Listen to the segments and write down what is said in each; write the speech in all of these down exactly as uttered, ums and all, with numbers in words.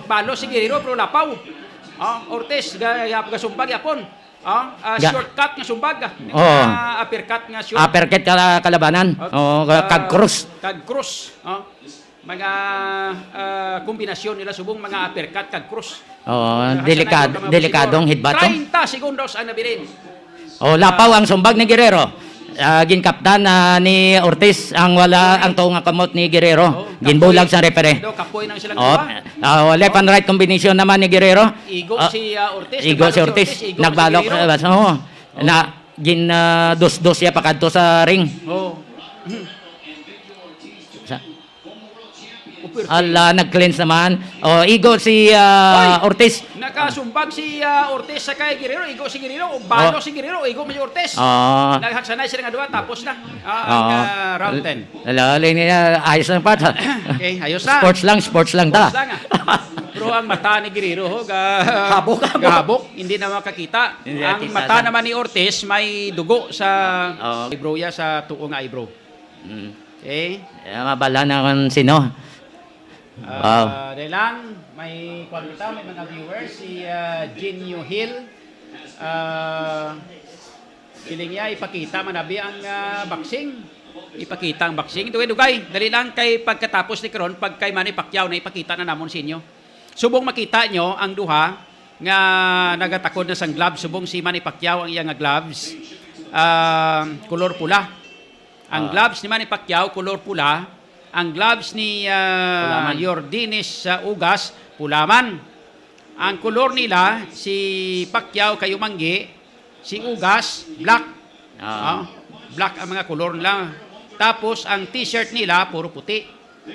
Balo si Guerrero, pero lapaw. Ah, Ortiz, ga-, ga-, gasumbag yapon. Ah, ah, Ga- shortcut nga sumbag. Oo. Ah, uppercut nga short. Uppercut ka-, kalabanan. Ah, Oo, ka-, ah, kag cross. Kag cross. Ah, mga, ah, kombinasyon nila subong mga uppercut kag cross. Oo, Nakasanay delikad-, yung mga delikadong boxer. Hidbat, oh. Treinta segundos ang nabilin. Oh, lapaw ang sumbag ni Guerrero. Ah, ginkaptan na ni Ortiz ang wala, ang tuo nga kamot ni Guerrero. Oh, Ginbulag kapoy. Sa referee. Do, kapoy nang silang Oh, duha. Ah, left and right combination naman ni Guerrero. Igo Ah, si, ah, Ortiz, igo si nagbalo si Ortiz. Ortiz, igo si Nagbalok, Guerrero. Ah, oh. Oh. Na, gin, ah, dos-dos siya pakadto sa ring. Oh. Sa- Upper Ala, nag-cleanse naman. Oh, igo si, ah, Oy! Ortiz. Nakasumbag si, ah, Ortiz sa kay Guerrero, igo si Guerrero, o balo Oh. Si Guerrero, igo man si Ortiz. Ah. Naghaksanay sila nga duha, tapos na. Ah, ang, Oo. Ah, round ten. Hello, Leni, ah, ayos lang, Pat. Okay, ayos lang. Sports lang, sports lang ta. Sports lang, ah. Pero ang mata ni Guerrero, ho, ga-, Habok, habok. Gahabok, hindi na makakita. Hindi Ang nakita mata sa naman ni Ortiz, may dugo sa Oo. Eyebrow niya, sa tuo nga eyebrow. Mm. Okay? Kaya mabala na kung sino. Ah, Wow. Dahil lang, may kwan kita, may mga viewers, si, ah, Jinyo Hill. Ah, Feeling niya, ipakita man abi ang, ah, boxing. Ipakita ang boxing. Dugay-dugay, dali lang kay pagkatapos ni karon, pag kay Manny Pacquiao na ipakita na namon sa inyo. Subong makita nyo ang duha nga nagatakod na sang gloves. Subong si Manny Pacquiao ang iya nga gloves, ah, kulor pula. Ang Ah. gloves ni Manny Pacquiao, kulor pula. Ang gloves ni, ah, Pulaman. Yordenis, ah, Ugas, pulaman. Ang kulor nila, si Pacquiao kay umanggi, si Ugas, black. Ah. Ah, black ang mga kulor nila. Tapos, ang t-shirt nila, puro puti.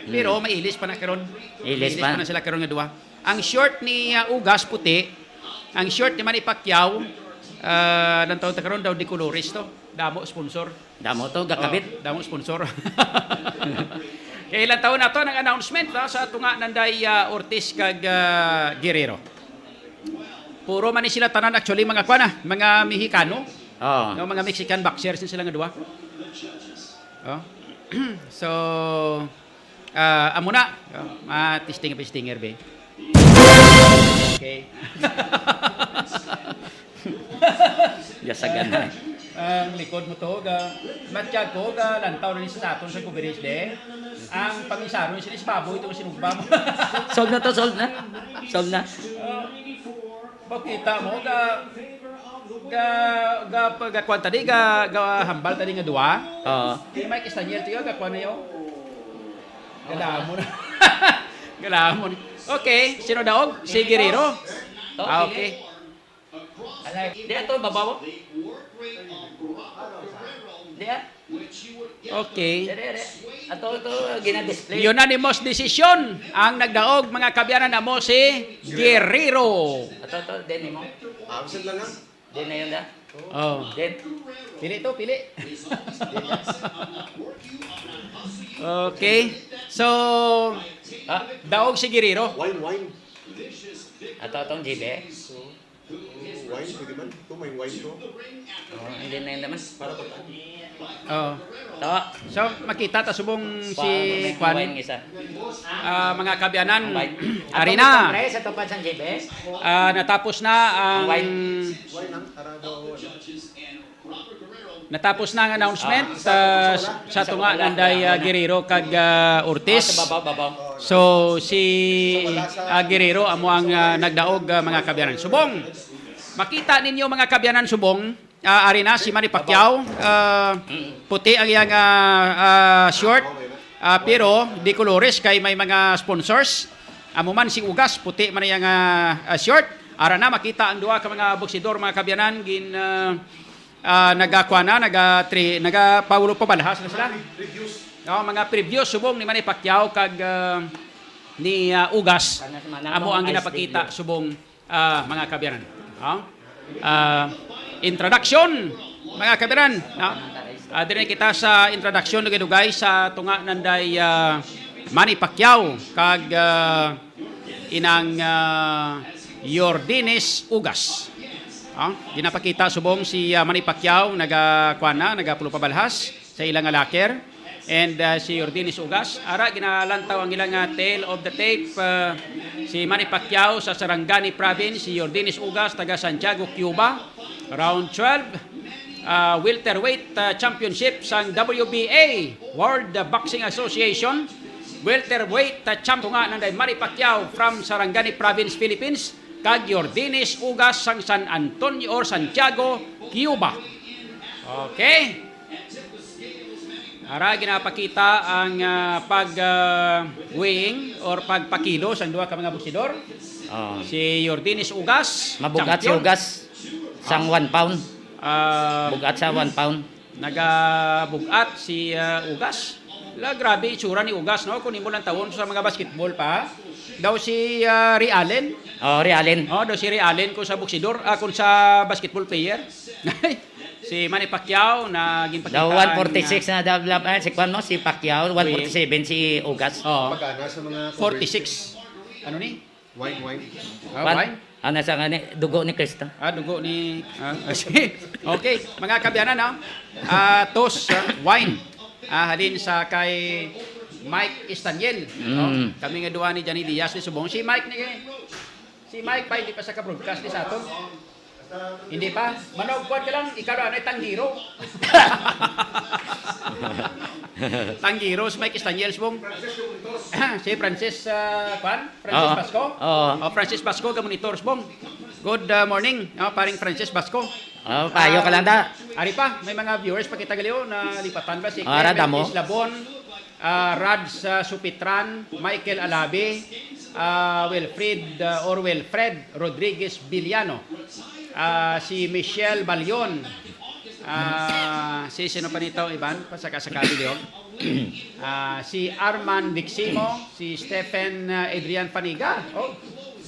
Pero Hmm. may ilis pa na karon. Ilis Ilis pa. pa na sila karon nga duha. Ang short ni, ah, Ugas, puti. Ang short ni Manny Pacquiao, ah, nang taon ta karon daw, de colores to. Damo sponsor. Damo to, gakabit. Oh, damo sponsor. Kay ilang taon na to ang announcement, ha, sa tunga nanday, ah, Ortiz kag, ah, Guerrero. Puro man ni sila tanan, actually, mga kwan, ah, mga Mexicano. Oo. No, mga Mexican boxers ni sila nga duha. Oh. So, ah, amo na. Oh, ma-testing, testing, be. Okay. Yasagan na. Ang likod mo to, ga, matyag ko, ga, lantaw rin sa aton sa coverage de. Ang pangisaron, sinis baboy, itong sinugba mo. Solve na to, solve na. Solve na. Oh. Makita mo, ga, ga, ga, ga, kwan tadi, ga, ga, hambal tadi nga duwa. Oo. Di may Castañer, tiyo, ga, kwan na yun. Galamon. Galamon. Okay, sino daog? Si Guerrero. Ah, okay. Alay. Di ato, babaw. Di ah. Okay. Dere, dere. Ato, ato, gina-display. Unanimous decision ang nagdaog, mga kabyanan, amo si Guerrero. Ato, ato, din mo. Absent lang, ah. Din na yun, da. Oh. Din. Pili to, pili. Okay. So, Ah? Daog si Guerrero. Wine, wine. Ato, atong G B. Wine, pwede man. Ito, may wine to. Oh, hindi na yun naman. Para to. Oh. To. So, makita ta subong si Kwan, may Kwan, wine isa. Ah, mga kabyanan, Ang wine. Ari na. Atong ito, pre, sa tupad sang G B. Ah, natapos na ang Ang wine. Wine lang, para daw, ano. Natapos na ang announcement, Ah, ah, sa tunga nanday, ah, Guerrero kag, ah, Ortiz. Ah, sa babaw, babaw. So, si, ah, Guerrero amo ang, ah, nagdaog, ah, mga kabyanan. Subong, makita ninyo, mga kabyanan, subong, ah, ari na si Manny Pacquiao, ah, puti ang iyang, ah, ah, short, ah, pero de colores kay may mga sponsors. Amo man si Ugas, puti man iyang, ah, ah, short. Ara na, makita ang duha ka mga boksidor, mga kabyanan, gin, ah, ah, nagakuha na, naga-, tri-, nagapaulo pabalhas na sila. Previews. Oh, mga previews, subong ni Manny Pacquiao kag, ah, ni, ah, Ugas. Amo ang ginapakita, subong, ah, mga kabyanan. Oh? Ah, introduction, mga kabyanan, no? Ah, diri na kita sa introduction, dugay-dugay sa tunga nanday, ah, Manny Pacquiao kag, ah, inang, ah, Yordenis Ugas. Ah, ginapakita subong si, ah, Manny Pacquiao, naga-, kuwan na, nagapulo pabalhas sa ila nga locker. And, uh, si Yordenis Ugas. Ara, ginalantaw ang ilang, uh, tale of the tape. Uh, si Manny Pacquiao sa Sarangani Province, si Yordenis Ugas, taga Santiago, Cuba. Round twelve, uh, welterweight, uh, championship sang W B A, World Boxing Association. Welterweight, uh, champ nga nanday Manny Pacquiao from Sarangani Province, Philippines, kag Yordenis Ugas sang San Antonio or Santiago, Cuba. Okay. Ara, ginapakita ang, ah, pag, ah, weighing or pagpakilo sang duha ka mga boksidor. Oh. Si Yordenis Ugas, Mabugat si champion. Ugas sang Ah. one pound. Ah, Bugat sa one pound. Nagabugat si, ah, Ugas. La, grabe itsura ni Ugas, no? Kung imo lang tawon sa mga basketball pa. Daw si, ah, Ray Allen. Oh, Ray Allen. Oh, daw si Ray Allen kung sa boksidor, ah, kung sa basketball player. Si Manny Pacquiao na ginpakita Daw ang, one forty-six na daw, ah, si kwan mo, si Pacquiao, Wait. one forty-seven si Ugas. Oo. Pagana sa mga forty-six. Ano ni? Wine, wine. Ah, Kwan? Wine? Ano sa nga ni? Dugo ni Kristo. Ah, dugo ni, ah, okay. Mga kaabyanan, no? Ah, toast, ah, wine. Ah, halin sa kay Mike Estaniel, no? Mm. Kami nga duha ni Johnny Diaz ni Subong. Si Mike ni, si Mike pa, hindi pa sa ka-broadcast ni sa aton. Hindi pa? Manugkwan ka lang, ikaw na, anay tanggiro. Tanggiro, si Mike Estaniel, Subong. Si Francis, ah, kwan? Francis Oo. Basco? Oo. Oh, Francis Basco, ka monitor, Subong. Good, ah, morning, no, paring Francis Basco. Oh, payo ka lang, da. Ah, ari pa, may mga viewers pa kita gali, oh, na lipatan ba si Ara, Clement damo. Islabon, ah, Rads, ah, Supitran, Michael Alabe, ah, Wilfred, ah, or Wilfred Rodriguez Villano, ah, si Michelle Balion, ah, si sino pa nito, Ivan? Pasaka-saka Balion. Ah, si Arman Diximo, si Stephen, ah, Adrian Paniga. Oh,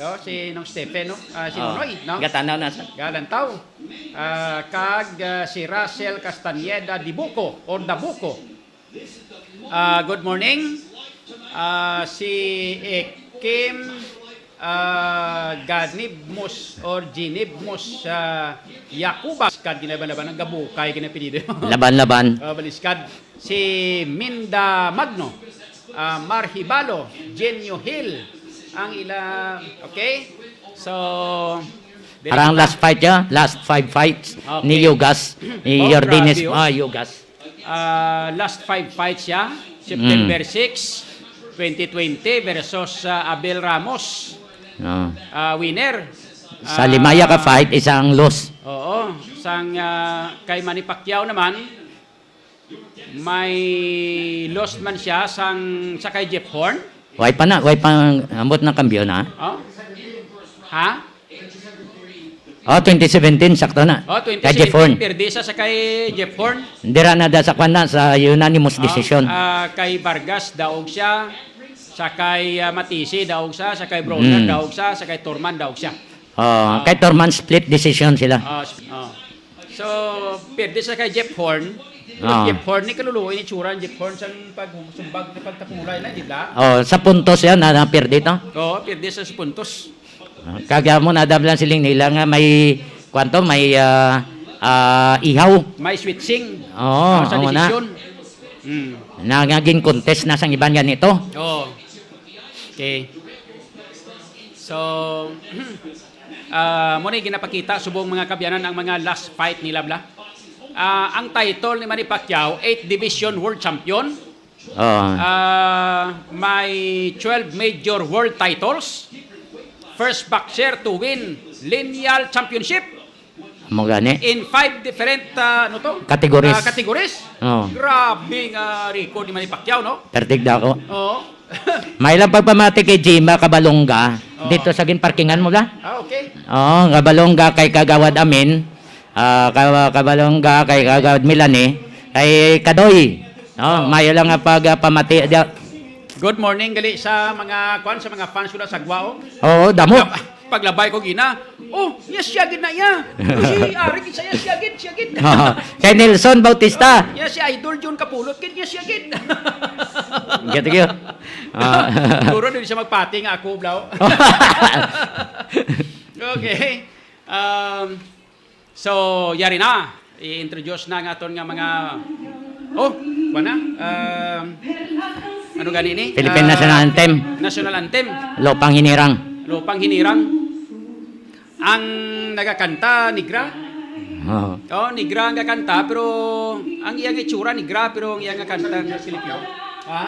oh, si Nong Stephen, no? Ah, si Oh, Nonoy, no? Gatanaw na sa Galantaw. Ah, kag, ah, si Russell Castañeda Dibuco or Dabuco. Ah, good morning. Ah, si, eh, Kim, ah, Ganibmos or Ginibmos, ah, Yakubas, kad ginabalaban ang gabukay, ginapilido. Laban-laban. Ah, Baliskad. Si Minda Magno, ah, Marhibalo, Genio Hill, ang ila, okay? So, Parang last fight ya, last five fights ni Okay. Yugas, ni Oh, Yordenes, grabe, oh. ah, Yugas. Ah, last five fights siya, September Mm. six, twenty twenty versus, ah, Abel Ramos. Oh. Ah, winner. Sa Ah, limaya ka fight, isa ang loss. Oo, sang, ah, kay Manny Pacquiao naman, may loss man siya sang, sa kay Jeff Horn. Way pa na, way pa, ambot na kambyo na. Oh? Ha? Oh, twenty seventeen, sakto na. Oh, Kay Jeff Horn. twenty seventeen, pirdi siya sa kay Jeff Horn. Dira na da sa kwan na, sa unanimous Oh, decision. ah, kay Vargas, daog siya. Sa kay, ah, Matisi, daog siya. Sa kay Broner, Mm. daog siya. Sa kay Torman, daog siya. Oh, Ah. kay Torman, split decision sila. Ah, s-, ah. So, pirdi siya kay Jeff Horn. Ah. Jeff Horn, ni kaluluoy ni tsura ni Jeff Horn sang pagsumbag na pagtapulay na, di ba? Oh, sa puntos yan, na, na pirdi to. Oo, pirdi siya sa puntos. Ah, kag amo na dam lang siling nila nga may, kwanto, may, ah, ah, ihaw. May switching. Oo, Ah, sa amo na. desisyon. Mm. Na nga gin-contest na sang iban ganito. Oo. Okay. So, ah, mo ni ginapakita subong mga kabyanan ang mga last fight nila, bla. Ah, ang title ni Manny Pacquiao, eight division world champion. Oo. Ah, may twelve major world titles. First boxer to win lineal championship Amo gani. in five different, ah, ano to? Categories. Ah, categories. Oo. Grabe nga record ni Manny Pacquiao, no? Pertig dako. Oo. May lang pagpamati kay Jima Cabalonga. Oo. Dito sa ginparkingan mo, bla? Ah, okay. Oo, Cabalonga kay Kagawad Amin. Ah, Ka-, Cabalonga kay Kagawad Milani. Kay Kadoy. Oh, Oo. mayo lang nga pagpamati dia. Good morning gali sa mga, kwan, sa mga fans ko na sa Guao. Oo, damo. Paglab-, paglabay ko gina. Oh, yes, siya gid na iya. Oh, si Ari gid siya, siya gid, siya gid. Kay Nelson Bautista. Oh, yes, si Idol Jun Kapulot gid, yes, siya gid. Gid, gid. Ah. Siguro din siya magpati nga ako, Blau. Okay. Um, so, yari na. I-introduce na ang aton nga mga, oh, Kuwan na, ah, ano gani ni? Philippine Ah, National Anthem. National Anthem. Lupang Hinirang. Lupang Hinirang. Ang nagakanta, negra. Oo. Oh, negra ang gakanta, pero ang iyang itsura, negra, pero ang iyang gakanta, Filipino. Ha?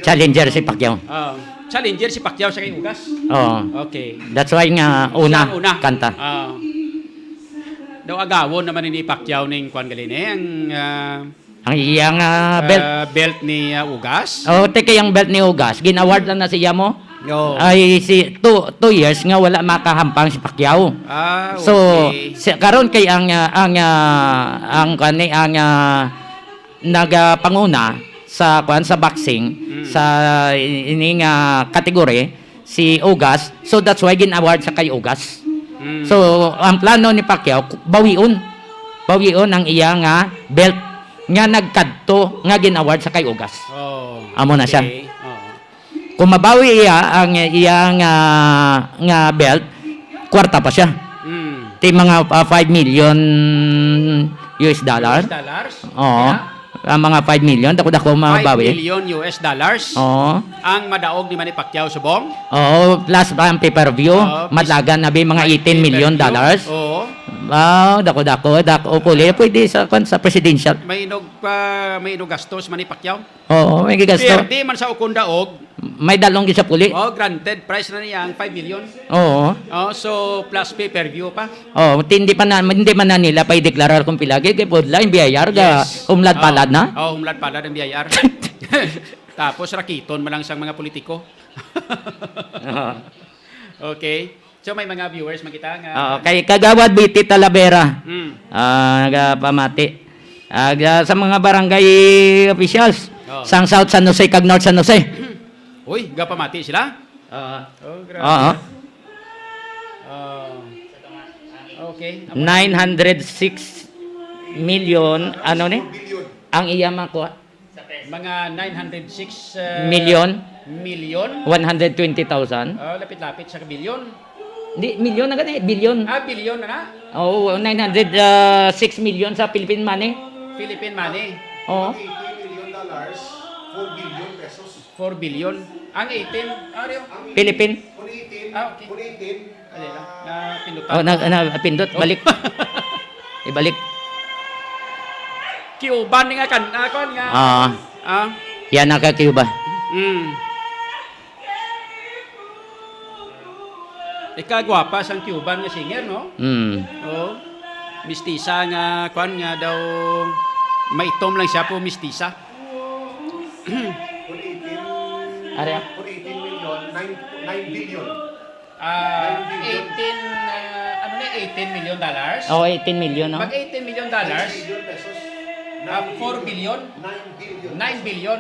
Challenger si Pacquiao. Oh, challenger si Pacquiao sa kay Ugas. Oo. Okay. That's why nga una, Siya ang una. kanta. Oh. Daw agawon naman ni Pacquiao ning kuwan gali ni, ang, ah, Ang iya nga belt. Ah, belt ni, ah, Ugas? Oh, te, kay ang belt ni Ugas, gin-award lang na siya mo. No. Ay, si, two, two years nga wala makahampang si Pacquiao. Ah, So, okay. si, karon kay ang, ah, ang, ah, ang kani, ang, ah, nagapanguna sa, kwan, sa boxing, Mm. sa i-, ini nga category, si Ugas. So, that's why gin-award sa kay Ugas. Mm. So, ang plano ni Pacquiao, ku-, bawion. Bawion ang iya nga belt nga nagkadto nga gin-award sa kay Ugas. Oh, Amo na siya. okay. Oo. Kung mabawi iya ang iya nga, nga belt, kwarta pa siya. Mm. Ti mga, ah, five million U S dollar. U S dollars? Oo. Yeah. Ang mga five million, dako-dako mabawi. Five million U S dollars Oo. ang madaog ni Manny Pacquiao subong? Oo, plus pa ang pay-per-view, Oo, plus madlagan na bi mga eighteen million dollars. Oo. Wow, dako-dako, dako puli. Pwede sa, kwan, sa presidential. May inog pa, may inog gastos, Manny Pacquiao? Oo, may gigasto. Pwede man sa ukon daog. May dalong gid sa puli. Oh, granted prize na niya ang five million. Oo. Oh, so plus pay-per-view pa. Oh, ti-, hindi pa na, hindi man na nila pa i-deklarar kung pila. Kay, kay budlay ang B I R, ga Yes. humlad Oh. palad na. Oh, humlad palad ang B I R. Tapos rakiton man lang sang mga politiko. Aha. Okay. So, may mga viewers man kita nga Oo, kay Kagawad B T Talavera. Mm. Ah, nagapamati. Aga sa mga barangay officials Oh. sang South San Jose kag North San Jose. Uy, gapamati sila? Oo. Oh, grabe. Oo. Oh. Okay. Nine hundred six million, ano ni? Ang iya makuha? Mga nine hundred six, uh, Million? million? One hundred twenty thousand? Oh, lapit-lapit sa bilyon. Di, million na gani, billion. Ah, bilyon na na? Oo, nine hundred six million sa Philippine money. Philippine money. Oo. Eighteen million dollars, four billion pesos. Four billion. Ang eighteen, Mario? Philippine. Kung eighteen, Ah, okay. kung eighteen, Dali lang. Napindutan. Oh, na, na, pindot, Oh. balik. Ibalik. Cuban ni nga kan-, ah, kuwan nga. Ah. Ah. Yan ang ka-Cuba. Mm. Ikagwapa sang Cuban nga singer, no? Mm. Oo. Mistisa nga, kuwan nga daw, maitom lang siya po, mistisa. Kung eighteen, Ari, ah. kung eighteen million, nine, nine billion. Ah, Nine billion. eighteen, ah, ano na, eighteen million dollars? Oh, eighteen million, no? Mag eighteen million dollars? Nine billion pesos. Ah, four billion? Nine billion. Nine billion.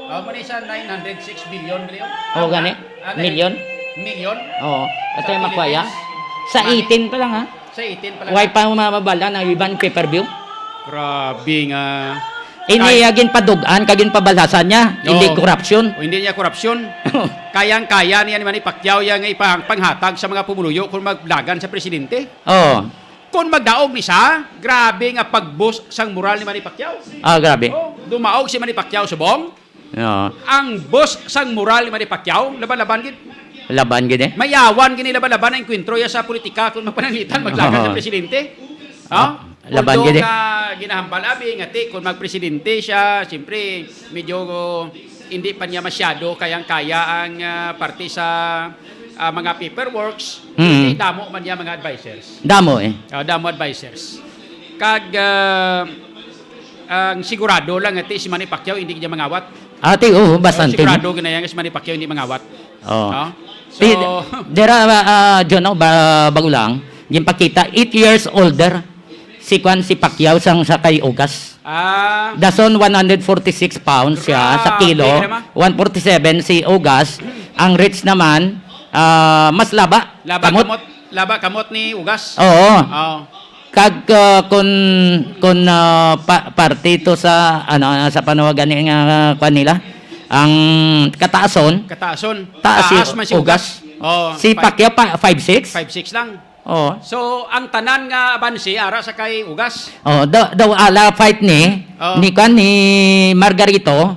Oh, mo ni siya, nine hundred six billion, billion? Oh, gani? Ah, nine Million? million? Oo. Ito Sa yung makuha, ya? Philippines? Sa Money? eighteen pa lang, ha? Sa eighteen pa lang. Why pa mo mababala na iban pay-per-view? Grabe nga. Ini Kay- ya ginpadug-an, kag ginpabalasan niya, hindi Oo. korupsyon. O, hindi niya korupsyon. Kayang-kaya niya ni Manny Pacquiao yang ipang-, panghatag sa mga pumuluyo kung maglagan sa presidente. Oo. Kung magdaog ni sa, grabe nga pag-boost sang moral ni Manny Pacquiao. Ah, grabe. Oh, dumaog si Manny Pacquiao subong. Oo. Ang boost sang moral ni Manny Pacquiao, laban-laban gid. Laban gid, eh. Mayawan gini laban-laban ang enkwentro ya sa politika kung magpananglitan, maglagan Oo. sa presidente. Ha? Ah, laban Although gid, eh. nga ginahambal abi nga ti, kung magpresidente siya, siyempre, medyo hindi pa niya masyado kayang-kaya ang, ah, parte sa, ah, mga paperworks. Mm. Hindi, damo man niya mga advisors. Damo, eh. Ah, damo advisors. Kag, ah, ang sigurado lang nga ti si Manny Pacquiao hindi niya mangawat. Ati, oo, Oh, bastante. sigurado ginayan nga si Manny Pacquiao hindi mangawat. Oo. Oh. So, Di-, dira, ah, John, no, ba-, bago lang, ginpakita, eight years older si kwan, si Pacquiao sang sa kay Ugas. Ah. Dason, one hundred forty-six pounds siya sa Grabe kilo. naman. One forty-seven si Ugas. Ang reach naman, ah, mas laba. Laba Kamot. kamot, laba kamot ni Ugas. Oo. Oo. Kag, ah, kun, kun, ah, pa-, parte ito sa, ano, sa panawagan ni nga, ah, kwan nila, ang kataason, Kataason. taas si Taas man si Ugas. Ugas. Oo, Si five Pacquiao pa, five six? Five six lang. Oh. So, ang tanan nga abanse ara sa kay Ugas. Oh, daw, daw ala fight ni, Oh. ni kan ni Margarito,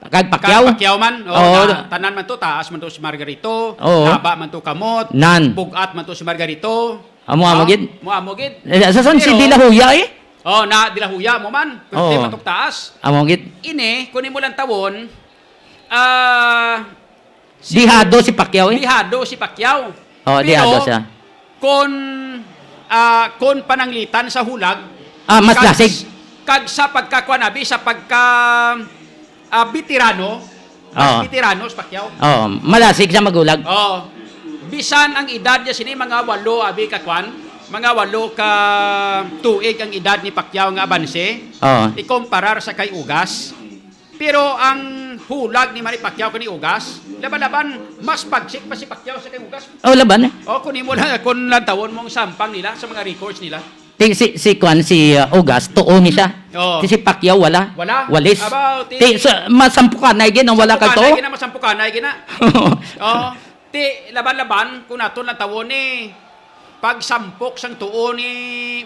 kag Pacquiao. Kag Pacquiao man. Oh, Oh. na, tanan man to, taas man to si Margarito, Oh. haba man to kamot, Nan. bugat man to si Margarito. Amo, amo Oh, gid. mo amo gid. Eh, sa san si Pero De La Hoya, eh? Oh, na De La Hoya mo man. Pwerte Oh. man to taas. Amo gid. Ini, kung imo lang tawon, ah, Dihado si Pacquiao, eh. Dihado si Pacquiao. Oh, Pero, dihado siya. kon, ah, kon pananglitan sa hulag, Ah, mas kag, lasig. kag sa pagkakuan, abi, sa pagka, ah, veterano, mas Oo. veterano si Pacquiao. Oo, malasig siya maghulag. Oh. Bisan ang edad niya sini, mga walo, abi, ka kwan, mga walo ka tuig ang edad ni Pacquiao nga abanse, Oo. ikumparar sa kay Ugas. Pero ang hulag ni Manny Pacquiao kani Ugas, laban-laban, mas bagsik pa si Pacquiao sa kay Ugas. Oh, laban eh. Oh, kung imo lang, kung lantawon mo ang sampang nila sa mga records nila. Ti, si, si kwan, si, uh, Ugas, tuo ni siya. Oo. Ti si Pacquiao, wala. Wala. Walis. Abaw, ti Ti, sa, masampukanay gid ang wala kag Sampukanay tuo. gid na, masampukanay gid na. Oo. Ti, laban-laban, kung naton lang tawon ni, pagsampok sang tuo ni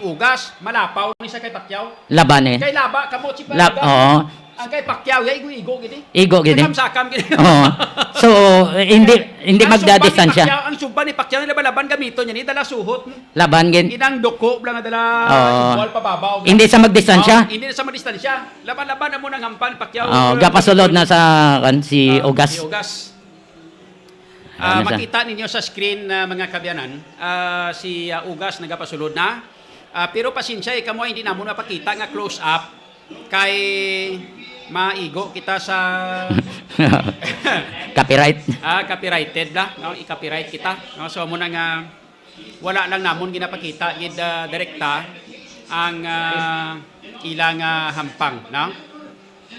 Ugas, malapaw ni sa kay Pacquiao. Laban eh. Kay laba, kamo, si Lab-, Ugas. oo. Ang kay Pacquiao, ya igo-igo gid eh. Igo gid eh. Sakam-sakam gid eh. Oo. So, hindi, hindi Ang sumpa ni magdadistansya. Pacquiao, ang sumpa ni Pacquiao, laban-laban gamito niya, ni dala suhot mo. Laban gid. Inang duko lang nga dala Oo. Igual pababaw. Hindi sa magdistansya. Oh, hindi sa magdistansya. Laban-laban na mo nang hampan, Pacquiao. Oh, gapasulod na sa, kan, si Ah, Ugas. Si Ugas. Ah, Ano siya? makita ninyo sa screen, ah, mga kabyanan, ah, si, ah, Ugas nagapasulod na. Ah, pero pasensya, eh, kamo hindi namon mapakita nga close up kay maigo kita sa Copyright. Ah, copyrighted na, no? I-copyright kita, no? So, amo na nga wala lang namon ginapakita gid, ah, direkta ang, ah, ilang, ah, hampang, no?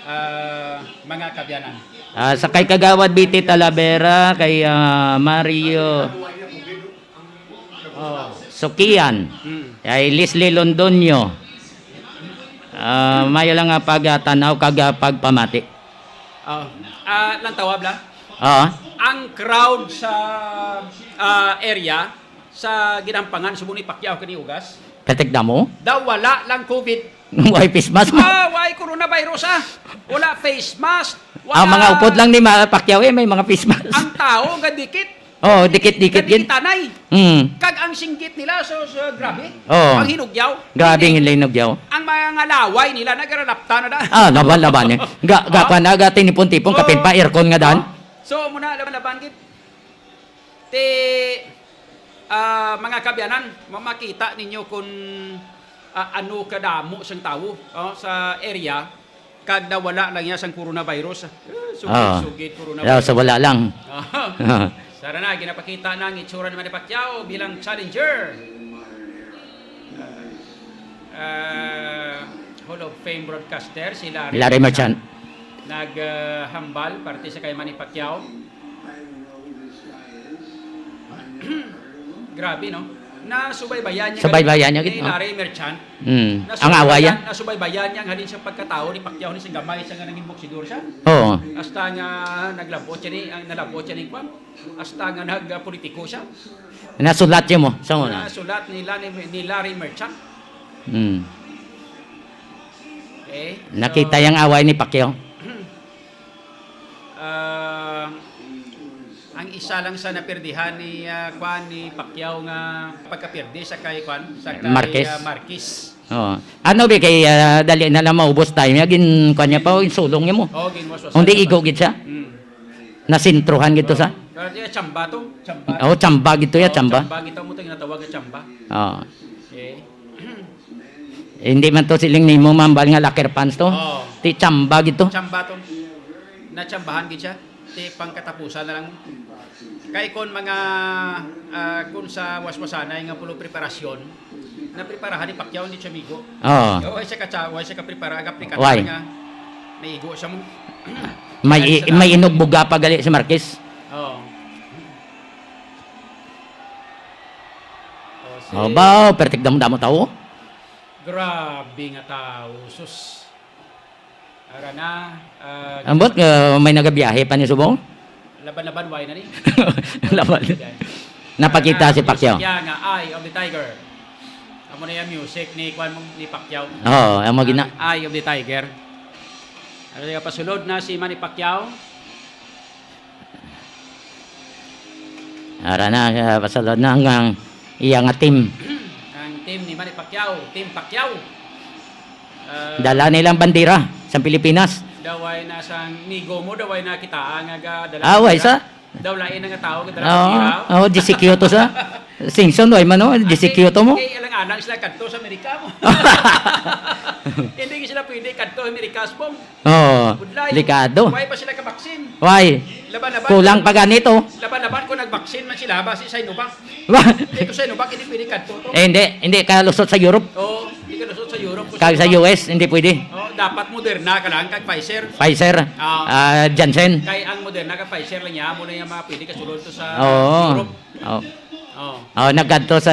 Ah, mga kabyanan. Ah, sa kay Kagawad Biti Talavera, kay, ah, Mario Oh. Sukian, Hmm. kay Leslie Londoño. Ah, mayo lang nga pagtanaw kag, ah, pagpamati. Oh. Ah, lang tawag lang. Ah. Ang crowd sa, ah, area sa ginampangan subong ni Pacquiao kani Ugas. Katik damo? Daw wala lang covid. Why face mask mo? Ah, why coronavirus, ah? Wala face mask. Wala Ang mga upod lang ni Ma-, Pacquiao, eh, may mga face mask. Ang tao nga dikit. Oh, dikit-dikit gid. Kadikit anay. Mm. Kag ang singgit nila, so, so, grabe. Oh. Ang hinugyaw. Grabe Hindi. ang hinugyaw. Ang mga laway nila, nagaralapta na da. Ah, laban-laban eh. Ga, ga, Ah? kuwan na, ga, tinipon-tipon, kapin pa, Oh. aircon nga dan. Oh. So, muna, laban-laban gid. Ti, ah, mga kabyanan, mamakita ninyo kung, ah, ano kadamo sang tawo, oh, sa area, kag nawala lang niya sang coronavirus. Eh, sugid, Ah. sugid, coronavirus. Yeah, sa wala lang. Ah. Sara na, ginapakita na ang itsura ni Manny Pacquiao bilang challenger. Ah, Hall of Fame broadcaster, si Larry Larry Merchant. Merchant. Nag, ah, hambal parte sa kay Manny Pacquiao. Grabe, no? Nasubaybayan niya Subaybayan niya ni gid, no? Larry Merchant. Mm. Ang away, Nasubaybayan, ah. nasubaybayan niya ang halin sa pagkatao ni Pacquiao ni sing gamay sa nga naging boksidor siya. Oo. Hasta nga naglabot siya ni, ang nalabot siya ni kwan. Hasta nga nagpolitiko siya. Nasulat siya mo, sa una. Nasulat nila ni, ni Larry Merchant. Mm. Okay, Nakita so, yang away ni Pacquiao. Ah, ang isa lang sa napirdihan ni, ah, kwan, ni Pacquiao nga pagkapirdi sa kay, kwan, sa kay, Marquez. ah, Marquez. Oo. Ano ba kay, ah, dali na lang maubos time niya, gin, kwan niya pa, oh, insulong niya mo. Oh, ginwaswasan Hindi niya igo pa. gid siya. Mm. Nasentruhan gid to sa. Pero di, chamba to. Chamba. Oh, chamba gid to ya, Oh, chamba. chamba gid to mo to ginatawag nga chamba. Oo. Okay. Hindi man to siling nimo mambal nga locker pants to. Oo. Ti chamba gid to. Chamba to. Natsambahan gid siya. Ti pangkatapusan na lang. Kay kon mga, ah, kon sa waswasanay nga pulo preparasyon, napreparahan ni Pacquiao, hindi siya migo. Oo. Wa siya ka, wa siya ka prepara, aga prepara Why? nga naigo siya mo. May Ay, i-, may salamat. inugbuga pa gali si Marquez. Oo. Oh, si Oh, ba, oh, pertik damo-damo tao. Grabe nga tao, sus. Ara na, ah, Ambot nga may nagabiyahe pa ni subong? Laban-laban, why na ni? Laban. Napakita Ah, si Pacquiao. Music niya nga Eye of the Tiger. Amo na yung music ni, kuwan mo, ni Pacquiao. Oo, amo gina- Ang Eye of the Tiger. Ano yung pasulod na si Manny Pacquiao? Ara na, ah, pasulod na ang, ang iya nga team. Ang team ni Manny Pacquiao, Team Pacquiao. Ah, Dala nilang bandera sa Pilipinas. Daway na sang migo mo, daway na kita nga ga-, dala Ah, way bandera. Sa? Daw lain na nga tao, nga dala Oo, bandera. Oo, G C Q to sa. Singson, way man, no? G C Q to mo. Kay alang-alang sila kadto sa Amerika mo. Hindi sila pwede kadto sa Amerika, Spong. Oo, Budlay. Delikado. Why pa sila kabaksin? Why? Laban-laban Kulang kung, pa ganito. Laban-laban kung nagbaksin man sila, basi Sinovac. Wa- Hindi ko Sinovac, hindi pwede kadto to. Eh, hindi, hindi ka lusot sa Europe. Oo, hindi ka lusot sa Europe. Kag sa U S, hindi pwede. Oh, dapat Moderna ka lang, kag Pfizer. Pfizer, Ah. ah, Janssen. Kay ang Moderna kag Pfizer lang niya, amo na yung mga pwede kasulod to sa Oo. Europe. Oh. Oh. Oh, nagkadto sa,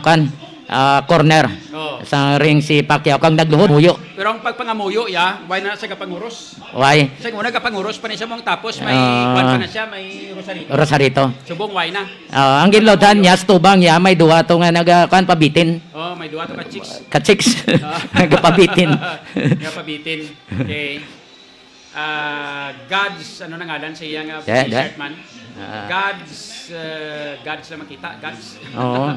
kwan, ah, corner. Oh. Sa ring si Pacquiao, kag nagluhod, muyo. Pero ang pagpangamuyo, ya, why na sa kapanguros? Why? Sa una, kapanguros pa ni siya mong tapos, may Ah. kwan pa na siya, may rosarito. Rosarito. Subong, why na? Ah, ang ginlodhan niya, sa tubang niya, may duha to nga naga, kwan, pabitin. Oh, may duha to ka chicks. Ka chicks. Ah. Nagapabitin. Nagapabitin. Okay. Ah, God's, ano na ngalan sa iyang, ah, Yeah, t-shirt that. Man? Ah. God's, ah, God's lang makita, God's. Oo.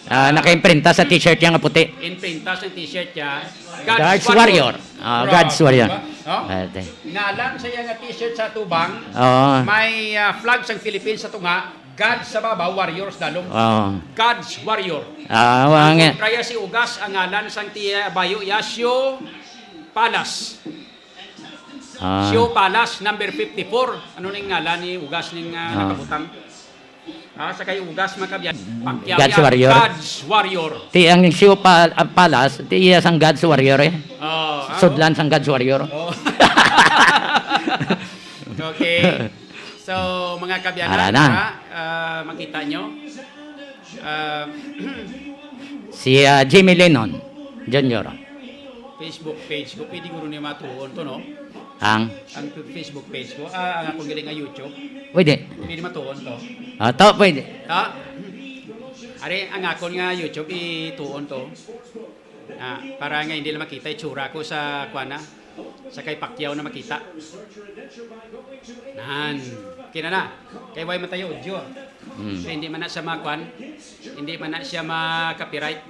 Ah, naka-imprinta sa t-shirt niya nga puti. Imprinta sa t-shirt niya. God's God's Warrior. Warrior. Ah, God's Grabe, Warrior. Di ba? No? Ah, te. Ngalan sa iyang t-shirt sa tubang, Oo. May, ah, flag sang Philippines sa tunga, God's sa babaw, Warriors dalom. Oo. God's Warrior. Ah, wa Ang nga. Kontraya si Ugas, ang ngalan sang tiya bayo, Yasio Palas. Ah. Sio Palas, number fifty-four. Ano ning ngalan ni Ugas ning, ah, Ah. Nakabutang? Ah, sa kay Ugas, mga kabyan. Pacquiao God's yan. Warrior. God's Warrior. Ti ang Sio Pa-, ah, Palas, ti iya sang God's Warrior, eh. Oh, ah, Sudlan oh. Sang God's Warrior. Oh. Okay. So, mga kabyanan, Ara na. Ha? Ah, makita nyo. Ah, Si, ah, Jimmy Lennon Junior. Facebook page ko, pwede guro niya matuon to, no? Ang? Ang Facebook page ko, ah, ang akong gali nga YouTube. Pwede. Pwede matuon to. Ah, to, pwede. Ta? Ari, ang akon nga YouTube, ituon to. Ah, para nga hindi lang makita itsura ko sa, kuwan na, sa kay Pacquiao na makita. Nan. Okay na na. Kay way man tayo audio. Hmm. So, hindi man na siya makuan. Hindi man na siya ma-copyright.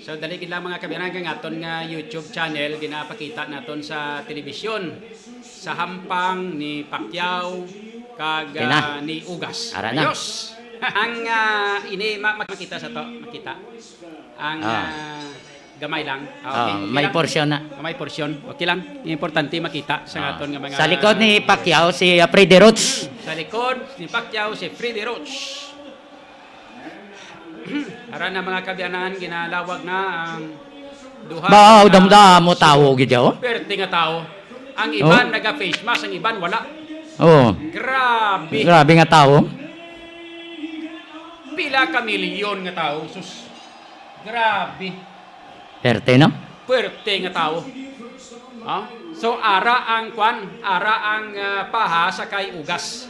So, dali gid lang, mga kabyanan, ang aton nga YouTube channel, ginapakita naton sa telebisyon, sa hampang ni Pacquiao kag, Okay na. Ah, ni Ugas. Ara na. Ayos. Ang, ah, ini, ma-, makita sa to, makita. Ang, Ah. Ah, gamay lang. Ah, Ah, okay, okay may lang. Portion na. May portion. Okay lang. Importante makita sa Ah. aton nga mga Sa likod ni Pacquiao, si, ah, Freddy Roach. Sa likod ni Pacquiao, si Freddy Roach. Ara na, mga kabyanan, ginalawag na ang duha Ba, ka damdamo tawo gid, oh. Perte nga tawo. Ang iban Oh. naga-face mask, ang iban wala. Oh. Grabe. Grabe nga tawo. Pila ka milyon nga tawo, sus. Grabe. Perte, no? Perte nga tawo. Ha? So, ara ang kwan, ara ang, ah, paha sa kay Ugas.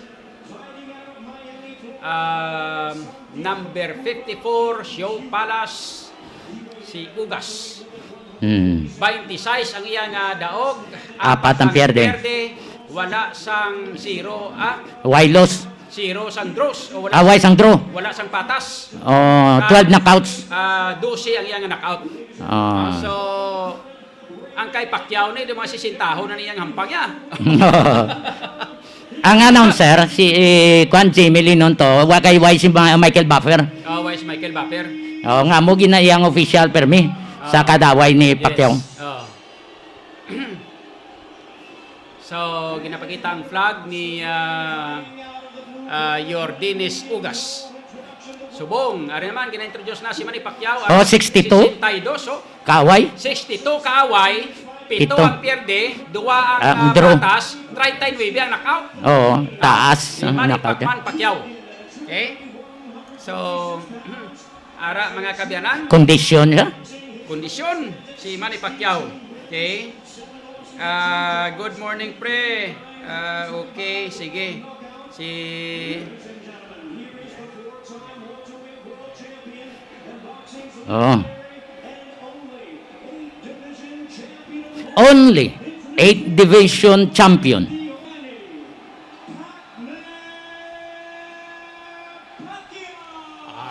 Um, number fifty-four, Show Palace, si Ugas. Hmm. Twenty-six ang iya nga daog, Apat ang pierde. Wala sang zero, ah, Why loss? Zero sang draws. O wala Ah, why sang draw? Wala sang patas. Oh, Ah, twelve knockouts. Ah, dose ang iya nga knockout. Ah. Ah, so, ang kay Pacquiao ni, di mga sisintahon na niyang hampang niya. Ang announcer, si, eh, Kwan, Jimmy Lennon to, wa kay why si Ma-, Michael Buffer. Ah, why si Michael Buffer? Oh, nga mo gina iyang official permi sa Ah, kadaway ni yes. Pacquiao. Ah. So, ginapakita ang flag ni, ah, ah, Yordenis Ugas. Subong, ari naman, gina-introduce na si Manny Pacquiao, Oh, ah, sixty-two? Sixty-two, oh. Kaaway? Sixty-two kaaway, pito Pito. Ang pierde, duwa ang, Ah, ang ah, draw. Patas, treinta y nueve ang knockout. Oo, Ah, taas si ang Manny knockout, eh. Pacman Pacquiao. Okay? So, ara, mga kabyanan. Kondisyon siya? Kondisyon, si Manny Pacquiao. Okay? Ah, good morning, pre. Ah, okay, sige. Si Oh. Only eight division champion.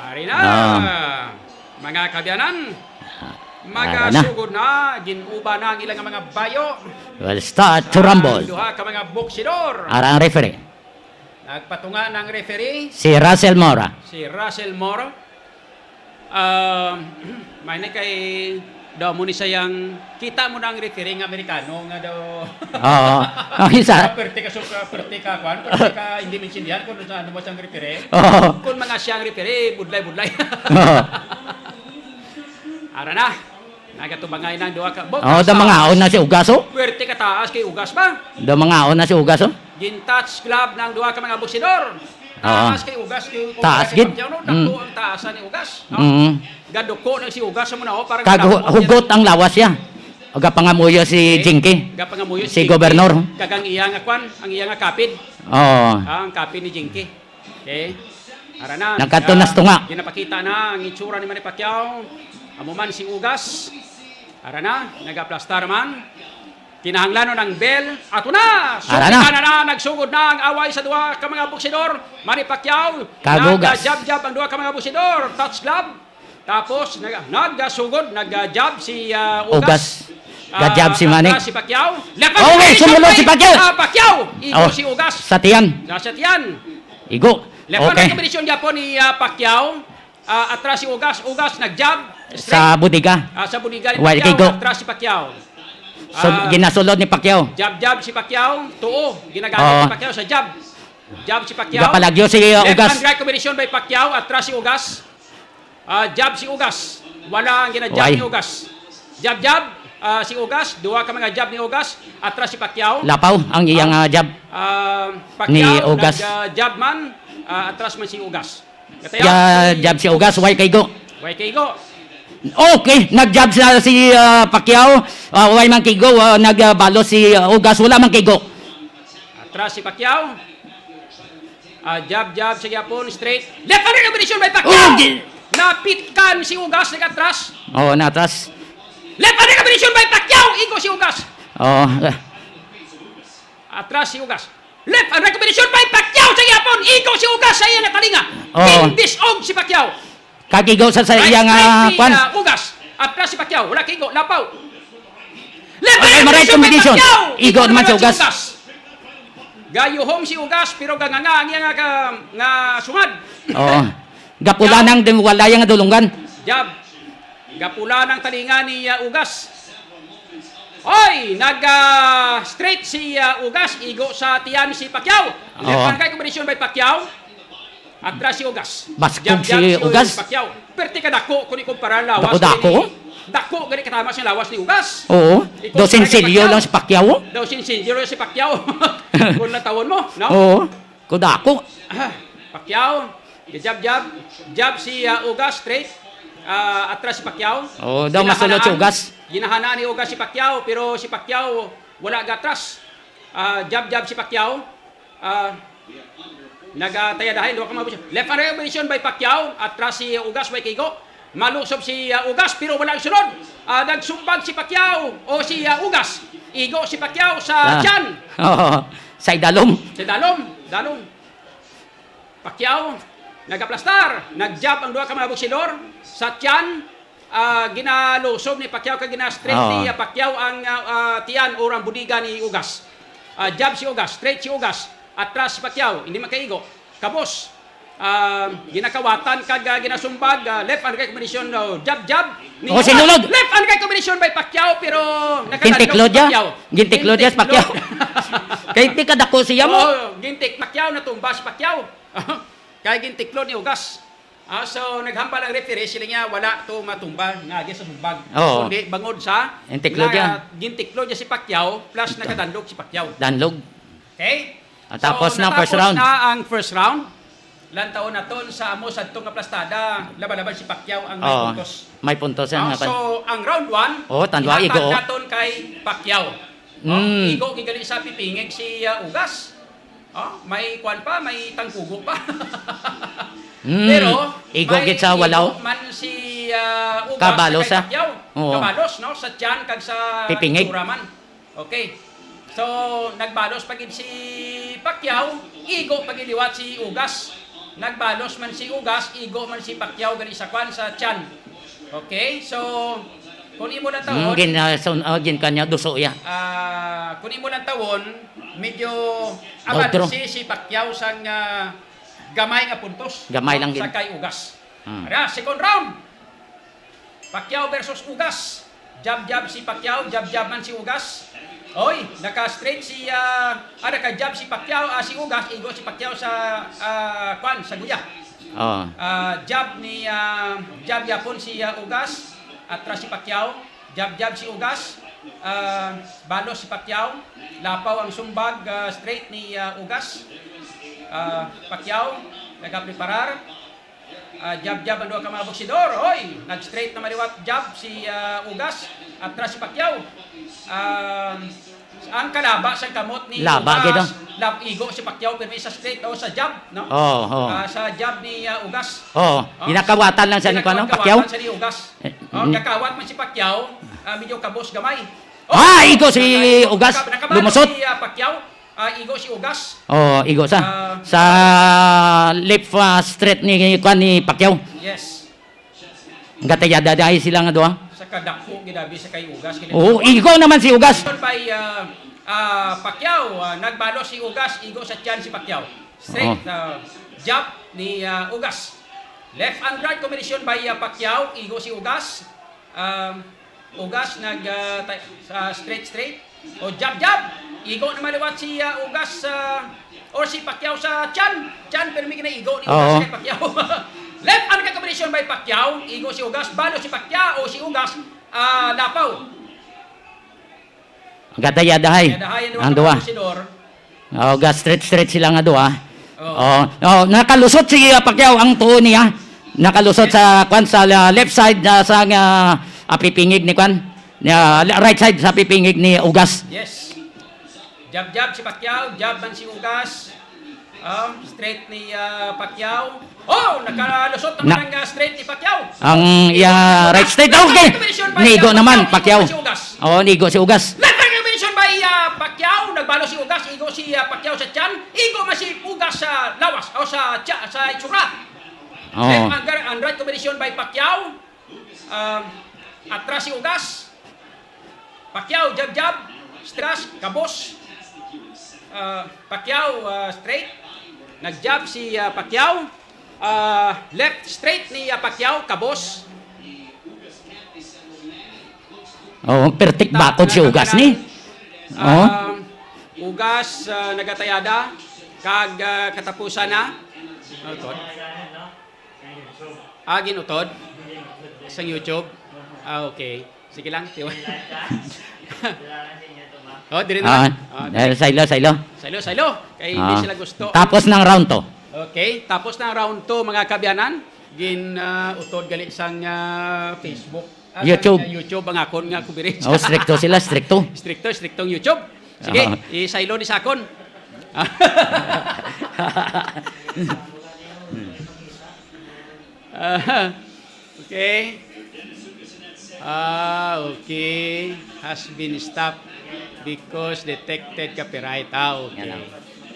Ari na. Ah. Mga kaabyanan, Ara na. Magasugod na, gin-uban na ang ilang mga bayo. We'll start to Ang rumble. Duha ka mga boksidor. Ara ang referee. Nagpatunga ng referee. Si Russell Mora. Si Russell Mora. Um, may na kay daw mo ni sayang kita mo na ang referee nga Amerikano nga daw Oo. Ang isa. Perte ka, so, perte ka, kwan, perte ka, hindi maintindihan kung sa ano mo siyang referee. Oo. Kung mga siyang referee, budlay-budlay. Oo. Ara na. Nagatubangay na ang duha ka. Oh, da mga aon na si Ugas, oh. Pwerte ka taas kay Ugas ba? Da mga aon na si Ugas, oh. Gin-touch glove na ang duha ka mga boksidor. Oo. Taas kay Ugas, kay Taas Ugas, gid. Pacquiao, no? Mm. Dako ang taas ni Ugas, no? Mm. Gaduko na si Ugas sa muna, oh, parang Kag hu- gaduko hugot siya. Ang lawas siya. Aga pangamuyo si Eh, Jinky. Aga pangamuyo si Si Jinky. Gobernador. Kag ang iya nga kwan, ang iya nga kapid. Oo. Ah, ang kapid ni Jinky. Okay. Ara na. Nagkadto na sa tunga. Ginapakita na ang itsura ni Manny Pacquiao. Amo man si Ugas. Ara na, nagaplastar man. Kinahanglanon ang bell. Ato na! Ara na. Sugod na, na, nagsugod na ang away sa duha ka mga boksidor. Manny Pacquiao. Kag Ugas. Nag-jab-jab ang duha ka mga boksidor. Touch glove. Tapos, nag-, nagasugod, nag-jab si, ah, Ugas. Ugas. Ga-jab Ah, si Manny. Atras si Pacquiao. Left hand Okay, combination sumulod by, si Pacquiao. ah, Pacquiao. Igo Oh, si Ugas. sa tiyan. Sa, sa tiyan. Igo. Left hand Okay. combination gyapon ni, ah, Pacquiao. Ah, atras si Ugas. Ugas nag-jab. Straight. Sa bodega. Ah, sa bodega ni Wala Pacquiao. kigo. Atras si Pacquiao. So, Ah, ginasulod ni Pacquiao. Jab-jab si Pacquiao. Tuo. Ginagamit Oo. ni Pacquiao sa jab. Jab si Pacquiao. Gapalagyo si, uh, Left Ugas. hand right combination by Pacquiao. Atras si Ugas. Ah, jab si Ugas. Wala ang gina-jab Why? ni Ugas. Jab, jab, ah, si Ugas. Duha ka mga jab ni Ugas. Atras si Pacquiao. Lapaw ang iyang, Ah, ah, jab. ah, Ni Pacquiao, Ugas. nag, ah, jab man. Ah, atras man si Ugas. Katayaw, Ya, si jab si Ugas, Ugas. Why kay go? Why kay go? Okay, nag-jab sa si, ah, Pacquiao. Ah, why man kay go? Ah, nag, ah, balo si, ah, Ugas, wala man kay go. Atras si Pacquiao. Ah, jab, jab sa gyapon, straight. Left hand combination by Pacquiao. Oh, di- Napitkan si Ugas, nag-atras. Oo, natras. Left hand combination by Pacquiao, igo si Ugas. Oo. Atras si Ugas. Left hand combination by Pacquiao sa gyapon, igo si Ugas sa iya nga talinga. Oo. Gindisog si Pacquiao. Kag igo sa, sa Right, iya nga, right ni, kwan. ah, Ugas. Atras si Pacquiao, wala kay igo, lapaw. Left Okay, hand maray combination by combination. Pacquiao. Igo Igo naman naman si si Ugas. Ugas. Gayuhong si Ugas, pero ganganga ang iya nga ka-, nga sungad. Oo. Gapula Jab. nang din wala yang dulungan. Jab. Gapula ng talinga ni, uh, Ugas. Oy, nag, uh, straight si, uh, Ugas, igo sa tiyan si Pacquiao. Left Oo. hand kay combination by Pacquiao. Atras si Ugas. Baskog Jab, jab si si Ugas. Pacquiao. Perti ka dako kung ikumpara ang lawas Dako-dako? ni, dako gani katama sa lawas ni Ugas. Oo. Ikumpara Daw kay sinsilyo Pacquiao. lang si Pacquiao. Daw sinsilyo lang si Pacquiao. Kung natawon mo, no? Oo. Kudako. Ah, Pacquiao, jab, jab, jab si, ah, Ugas, straight. Ah, atras si Pacquiao. Oo, daw Ginahanaan, masulod si Ugas. Ginahanaan ni Ugas si Pacquiao, pero si Pacquiao wala gatras. Ah, jab, jab si Pacquiao. Ah, nagatayadahay, duha ka mga position. Left hand combination by Pacquiao, atras si Ugas, way kaigo. Malusob si, ah, Ugas, pero wala ang sunod. Ah, nagsumbag si Pacquiao, o si, ah, Ugas. Igo si Pacquiao sa Ah. tiyan. Oo, sa idalom. Sa idalom, dalom. Pacquiao, nagaplastar. Nag-jab ang duha ka mga boksidor sa tiyan. Ah, ginalusob ni Pacquiao kag gina-straight Oo. ni, ah, Pacquiao ang, ah, ah, tiyan or ang budiga ni Ugas. Ah, jab si Ugas, straight si Ugas. Atras si Pacquiao, hindi makaigo. Kabos. Ah, ginakawatan kag, ah, ginasumbag, ah, left hand kay combination, oh, jab, jab. Oh, sinulod. Left hand kay combination by Pacquiao, pero nakadandog Gintiklod si niya. Pacquiao. Gintiklod niya si Pacquiao. Gintiklod. Kay di kadako siya mo. Oh, gintik-, Pacquiao natumba si Pacquiao. Kay gintiklod ni Ugas. Ah, so, naghambal ang referee, sila niya, wala to matumba, nga agi sa sumbag. Oo. Kundi, bangod sa, Gintiklod na, niya. gintiklod niya si Pacquiao, plus nakadandog si Pacquiao. Danlog. Okay? Ah, tapos So, na ang first natapos round. na ang first round. Lantawon naton sa amo sadto nga plastada, laban-laban si Pacquiao ang may Oo. puntos. May puntos yan, Ah, nga pa. so, ang round one, Oh, tanwa, ihatag igo. naton kay Pacquiao. Oh, Mm. igo, gigali sa pipingig si, ah, Ugas. Oh, may kwan pa, may tangkugo pa. Mm, Pero igo may gid sa walaw. Igo man si, ah, Ugas Kabalos, sa kay ah. Pacquiao. Oo. Kabalos, no? Sa tiyan kag sa Pipingig. Itsura man. Okay. So, nagbalos pa gid si Pacquiao, igo pa gid liwat si Ugas. Nagbalos man si Ugas, igo man si Pacquiao gali sa kwan, sa tiyan. Okay? So, kung imo lang Mm, tawon, gin, ah, so, ah, gin kanya, duso iya. Ah, kung imo lang tawon, medyo Outro. Abanse si Pacquiao sang, ah, gamay nga puntos, Gamay no? Lang gid. Sa kay Ugas. Hmm. Ara, second round. Pacquiao versus Ugas. Jab-jab si Pacquiao, jab-jab man si Ugas. Oy, naka-straight si, ah, ah, naka-jab si Pacquiao, ah, si Ugas, igo si Pacquiao sa, ah, kwan, sa guya. Oh. Ah, jab ni, ah, jab yapon si, ah, Ugas, atras si Pacquiao, jab-jab si Ugas, ah, balos si Pacquiao, lapaw ang sumbag, ah, straight ni, ah, Ugas. Ah, Pacquiao, nagapreparar. Ah, jab-jab ang duha ka mga boksidor. Hoy, nag-straight na maliwat jab si, ah, Ugas. Atras si Pacquiao. Ah, ang kalaba sa kamot ni Laba, Ugas, gid, oh. Lab-, igo si Pacquiao, pero sa straight o sa jab, no? Oo, oo. Ah, sa jab ni, ah, Ugas. Oo, Oh, ginakawatan lang sa ni, kuwan, no, Pacquiao? Ginakawatan sa ni Ugas. Eh, Oh, mm. Kakawat man si Pacquiao, ah, medyo kabos gamay. Oh, Ah, igo si naka-, Ugas, naka-, nakabalos lumusot. Si, ah, Pacquiao. Ah, igo si Ugas. Oh, igo sa, Ah. sa left, ah, straight ni, kuwan, ni Pacquiao. Yes. Gatayada dahil sila nga duha. Sa kadako, ginabi sa kay Ugas, ginabi. Oo, igo naman si Ugas. By, ah, ah, Pacquiao, ah, nagbalos si Ugas, igo sa tiyan si Pacquiao. Straight, Oo. ah, jab ni, ah, Ugas. Left and right combination by, ah, Pacquiao, igo si Ugas. Um, Ugas nag, ah, ta-, sa straight, straight. O, jab, jab. Igo na maliwat si, ah, Ugas, ah, or si Pacquiao sa tiyan. Tiyan, pero may ginaigo ni Ugas Oo. Kay Pacquiao. Left hand combination by Pacquiao. Igo si Ugas, balo si Pacquiao, o si Ugas, ah, lapaw. Gadayadahay. Gadayadahay ang Ang duha duha. Boxidor. Oh, ga-straight-straight sila nga duha. Oh. Oh, oh, nakalusot si, ah, Pacquiao ang tuo niya. Nakalusot Yes. sa, kwan, sa la-, left side, ah, sa, ah, ah, pipingig ni, kwan, ah, right side sa pipingig ni Ugas. Yes. Jab-jab si Pacquiao, jab man si Ugas. Oh, straight ni, ah, Pacquiao. Oh, nakalusot naman Ang, ah, straight ni Pacquiao. Ang, yeah, right straight. Okay. Nigo naman, Pacquiao. Oh, nigo si Ugas. Left hand combination by, ah, Pacquiao. Nagbalo si Ugas, igo si, ah, Pacquiao sa tiyan. Igo man si Ugas sa lawas, o sa tiya-, sa itsura. Oh. Left hand, ang right combination by Pacquiao. Um, atras si Ugas. Pacquiao, jab-jab. Atras, kabos. Uh, Pacquiao, uh, straight. Nag-jab si, uh, Pacquiao. Uh, left straight ni, uh, Pacquiao, kabos. Oh, pertik bakod si Ugas ni. Oh. Um, Ugas, uh, nagatayada. Kag, uh, katapusan na. Ano to? Ah, ginutod? Sa YouTube? Ah, okay. Sige lang, tiwa. Oh, diri na. Ah, ah, dali. Saylo, saylo. Saylo, saylo. Kay hindi Ah. sila gusto. Tapos ng round two. Okay, tapos ng round two, mga kaabyanan. Gin, ah, utod gali sang, ah, Facebook. Ah, YouTube. Sa, ah, YouTube ang akon nga coverage. Oh, stricto sila, stricto. Stricto, striktong YouTube. Sige, Ah. isaylo ni sa akon. Ah, okay. Ah, okay. Has been stopped because detected copyright. Ah, okay. Yan lang.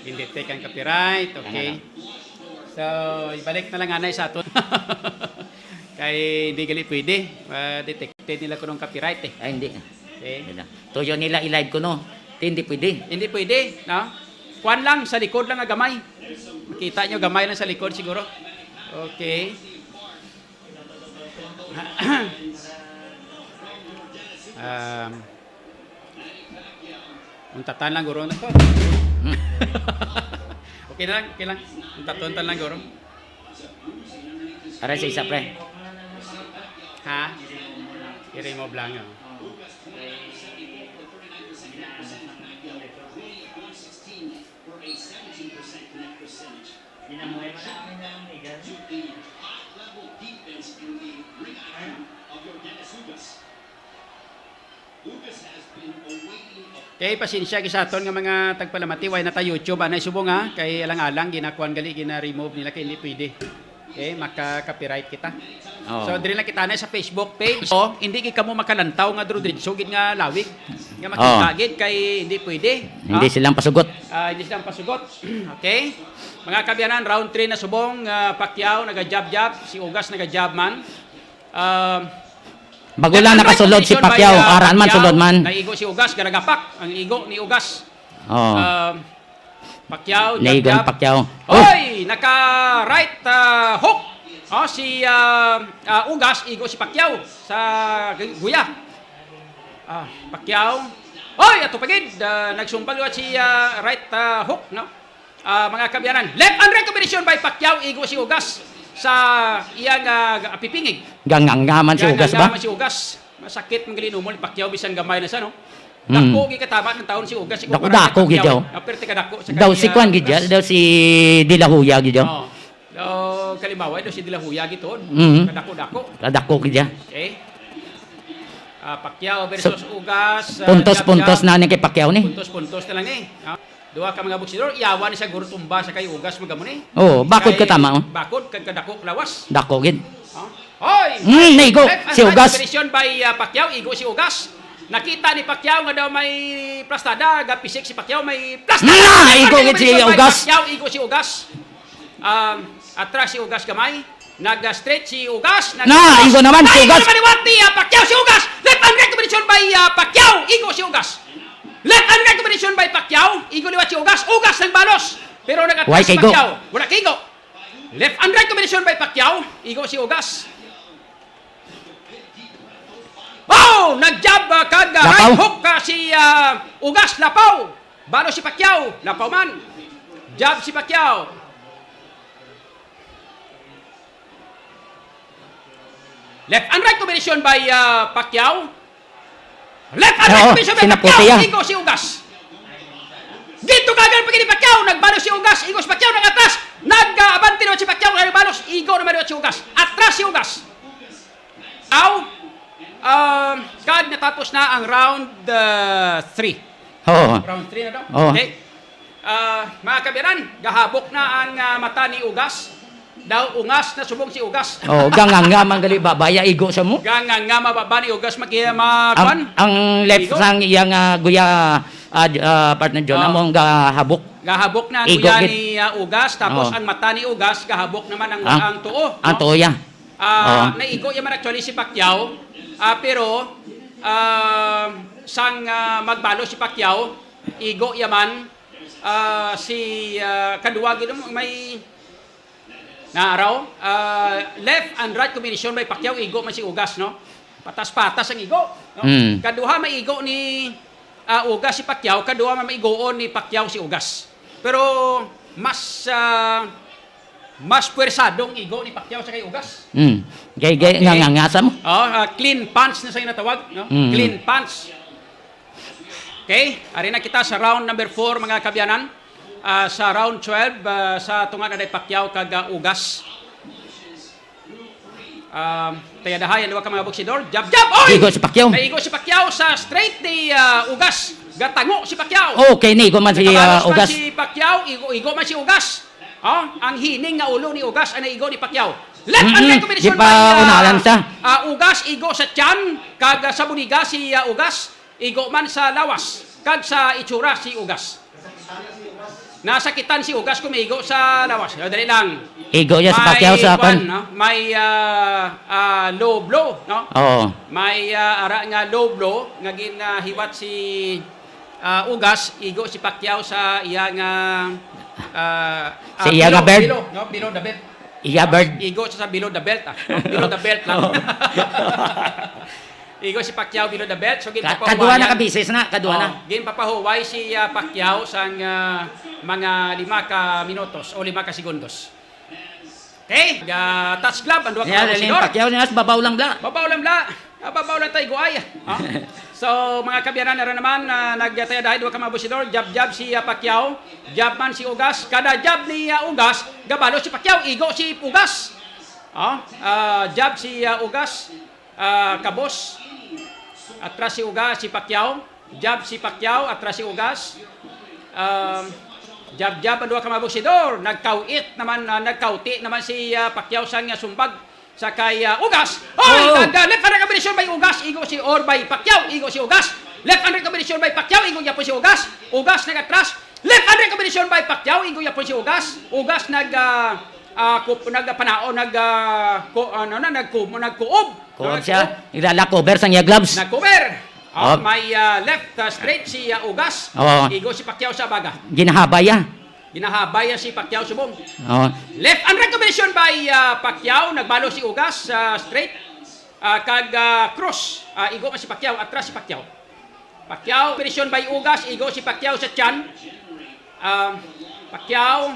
Gin-detect ang copyright. Yan Okay. lang. So, ibalik na lang anay sa aton. Kay hindi gali pwede. Ah, detected nila kunong copyright eh. Ay, hindi. Okay. Hindi na. Tuyo nila i-live ko, no? Hindi pwede. Hindi pwede, no? Kuwan lang, sa likod lang nga gamay. Makita nyo, gamay lang sa likod siguro. Okay. Um, untatan lang, guro, na to. Okay na lang, okay lang. Untaton-tan lang, guro. Aray sa isa, pre. Ha? I-remove lang, oh. Okay, pasensya gid sa aton nga mga tagpalamati, way na ta YouTube anay subong, ha, kay alang-alang ginakuan gali, gina-remove nila kay hindi pwede. Okay, maka-copyright kita. Oo. So, diri lang kita na sa Facebook page. So, hindi gid kamo makalantaw nga duro-diretso gid nga lawig. Nga makita Oo. gid kay hindi pwede. Hindi Ha? silang pasugot. Ah, hindi silang pasugot. Okay? Mga kaabyanan, round three na subong, ah, Pacquiao nagajab-jab, si Ugas nagajab man. Ah, Bago lang nakasulod si Pacquiao. Aran man, sulod man. Naigo si Ugas, garagapak ang igo ni Ugas. Oo. Ah, Pacquiao, Naigo ni jab-jab. Pacquiao. Oh! Oy! Naka-right, ah, hook. Oh, si, ah, ah, Ugas, igo si Pacquiao sa gu-, guya. Ah, Pacquiao. Oy, ato pa gid, ah, nagsumpal liwat si, ah, right, ah, hook, no? Ah, mga kaabyanan. Left and right combination by Pacquiao, igo si Ugas sa iyang, ah, pipingig. Ganganggaman si Ugas ba? Ganganggaman si Ugas. Masakit man gali inumol ni Pacquiao bisan gamay na sa, no? Mm. Dako gid katama ng taon si Ugas, si Dako, kumpara kay dako gid Pacquiao, daw. eh. Ah, pero tika dako sa Daw kay, si ah, Kwan gid Ugas. Daw si De La Hoya gid daw. Oh. Daw kalimaway daw si De La Hoya gid to. Mm. Kadako-dako. Kadako gid daw. Okay. Ah, Pacquiao So, versus Ugas, ah, puntos-puntos jab-jab. na ni kay Pacquiao ni. Puntos-puntos na lang eh. Ah, duha ka mga boksidor, iyawan ni siguro tumba sa kay Ugas magamo ni. Oo, bakod Kay katama, oh. bakod kag kadako lawas. Dako gid. Ah. Hoy! Mm, naigo Left and si right Ugas. combination by, ah, Pacquiao, igo si Ugas. Nakita ni Pacquiao nga daw may plastada, gapisik si Pacquiao, may plastada. Na, Left and igo right gid si combination by Ugas. Pacquiao, igo si Ugas. Um, atras si Ugas gamay. Nag-straight si Ugas. Nag- Na, igo naman si Naigo Ugas. naman liwat ni, ah, Pacquiao si Ugas. Left and right combination by, ah, Pacquiao, igo si Ugas. Left and right combination by Pacquiao, igo liwat si Ugas. Ugas nagbalos. Pero nag-atras Why si kaigo? Pacquiao. Wala kaigo. Left and right combination by Pacquiao. Igo si Ugas. Oh! Nag-jab, ah, kag, ah, Lapaw. right hook, ah, si, ah, Ugas, lapaw. Balo si Pacquiao, lapaw man. Jab si Pacquiao. Left and right combination by, ah, Pacquiao. Left and right Oo, combination by sinaputi Pacquiao. yan. Igo si Ugas. Gintugagan pa gid ni Pacquiao. Nagbalo si Ugas. Igo si Pacquiao. Nag-atras. Nag-abante naman si Pacquiao. Nagbalos. Igo naman naman si Ugas. Atras si Ugas. Aw. Um, kag natapos na ang round, uh, three. Oo. Round three na daw. Oo. Okay. Ah, mga kaabyanan, gahabok na ang, ah, mata ni Ugas. Daw ungas na subong si Ugas. Oh, ganganga man gali ba, baya igo sa mo? Ganganga mababa ni Ugas, maki-, ma-, Ang, kuwan? ang left Igo? sang iyang, ah, guya, ah, j-, ah, partner John, Oh. among gahabok. Gahabok na ang Igo guya gid. ni, ah, Ugas, tapos Oh. ang mata ni Ugas, gahabok naman ang, Ang, ang tuo, ang no? tuo, ya. Ah, Oh. naigo ya man actually si Pacquiao, ah, pero, ah, sang, ah, magbalo si Pacquiao, igo ya man, ah, si, ah, kaduwa gid mo, may naaraw, ah, left and right combination by Pacquiao, igo man si Ugas, no? Patas-patas ang igo, no? Mm. Kaduha may igo ni, ah, Ugas si Pacquiao, kaduha man may igoon ni Pacquiao si Ugas. Pero mas, ah, mas puwersadong igo ni Pacquiao sa kay Ugas. Mm. Gay, gay, Okay. nga, nga, nga sa mo. Oh, ah, clean punch na sa ginatawag, no? Mm. Clean punch. Okay, ari na kita sa round number four, mga kaabyanan. Ah, sa round twelve, ah, sa tunga na day Pacquiao kag, ah, Ugas. Um, tayadahay ang duha ka mga boksidor. Jab, jab! Oy! Igo si Pacquiao. Naigo si Pacquiao sa straight ni, ah, Ugas. Gatango si Pacquiao. Okay, naigo man si, Nakabalos ah, man Ugas. si Pacquiao, igo, igo man si Ugas. Oh, ang hining nga ulo ni Ugas ang naigo ni Pacquiao. Left and Mm-mm. right combination Di pa by, ah, unahan sa. ah, Ugas, igo sa tiyan, kag, ah, sa buniga si, ah, Ugas. Igo man sa lawas kag sa itsura si Ugas. Nasakitan si Ugas kung maigo sa lawas. Ah, dali lang. Igo niya sa May Pacquiao sa kwan, pan- no? May, ah, ah, low blow, no? Oo. May, ah, ara nga low blow nga ginahiwat si, ah, Ugas, igo si Pacquiao sa iya nga, ah, Sa ah, iya nga below, belt. below, no? Below the belt. Iya, Bird. Igo siya sa below the belt, ah. Below the belt lang. Oo. Igo si Pacquiao below the belt. So, Ka-, ginpapahuway kaduha na yan. ka beses na, kaduha Oh, na. ginpapahuway si, ah, Pacquiao sang, ah, mga lima ka minutos o lima ka segundos. Okay? Ah, touch glove, ang duha ka Yeah, mga boxing Pacquiao, niya, babaw lang bla. Babaw lang bla. Ah, babaw lang tayo, guay. Ah. So, mga kaabyanan, ara naman, ah, nagtayadahay duha ka mga boxidor. Jab-jab si, ah, Pacquiao. Jab man si Ugas. Kada jab ni, ah, Ugas, gabalo si Pacquiao. Igo si Ugas. Ah, ah, jab si, ah, Ugas. Ah, kabos. Atras si Ugas, si Pacquiao. Jab si Pacquiao, atras si Ugas. Um, jab-jab ang duha ka mga boksidor. Nagkawit naman, ah, nagkawti naman si, ah, Pacquiao sang, ah, sumbag sa kay, ah, Ugas. Oy, Oh! nag, ah, left hand combination by Ugas, igo si, or by Pacquiao, igo si Ugas. Left hand combination by Pacquiao, igo gyapon si Ugas. Ugas nagatras. Left hand combination by Pacquiao, igo gyapon si Ugas. Ugas nag, ah, ah, kup-, nagpanao, nag, ah, ko-, ano na, nagkumo-, nagkuob. Kuob siya. Nagkuob. Naglalak over sang iya gloves. Nag-cover. Ah, Oh. may, ah, left, ah, straight si, ah, Ugas. Oo. Igo si Pacquiao sa baga. Ginahabay, ah. Ginahabay, ah, si Pacquiao subong. Oo. Left hand combination by, ah, Pacquiao. Nagbalo si Ugas, ah, straight. Ah, kag, ah, cross. Ah, igo man si Pacquiao. Atras si Pacquiao. Pacquiao, combination by Ugas. Igo si Pacquiao sa tiyan. Ah, Pacquiao.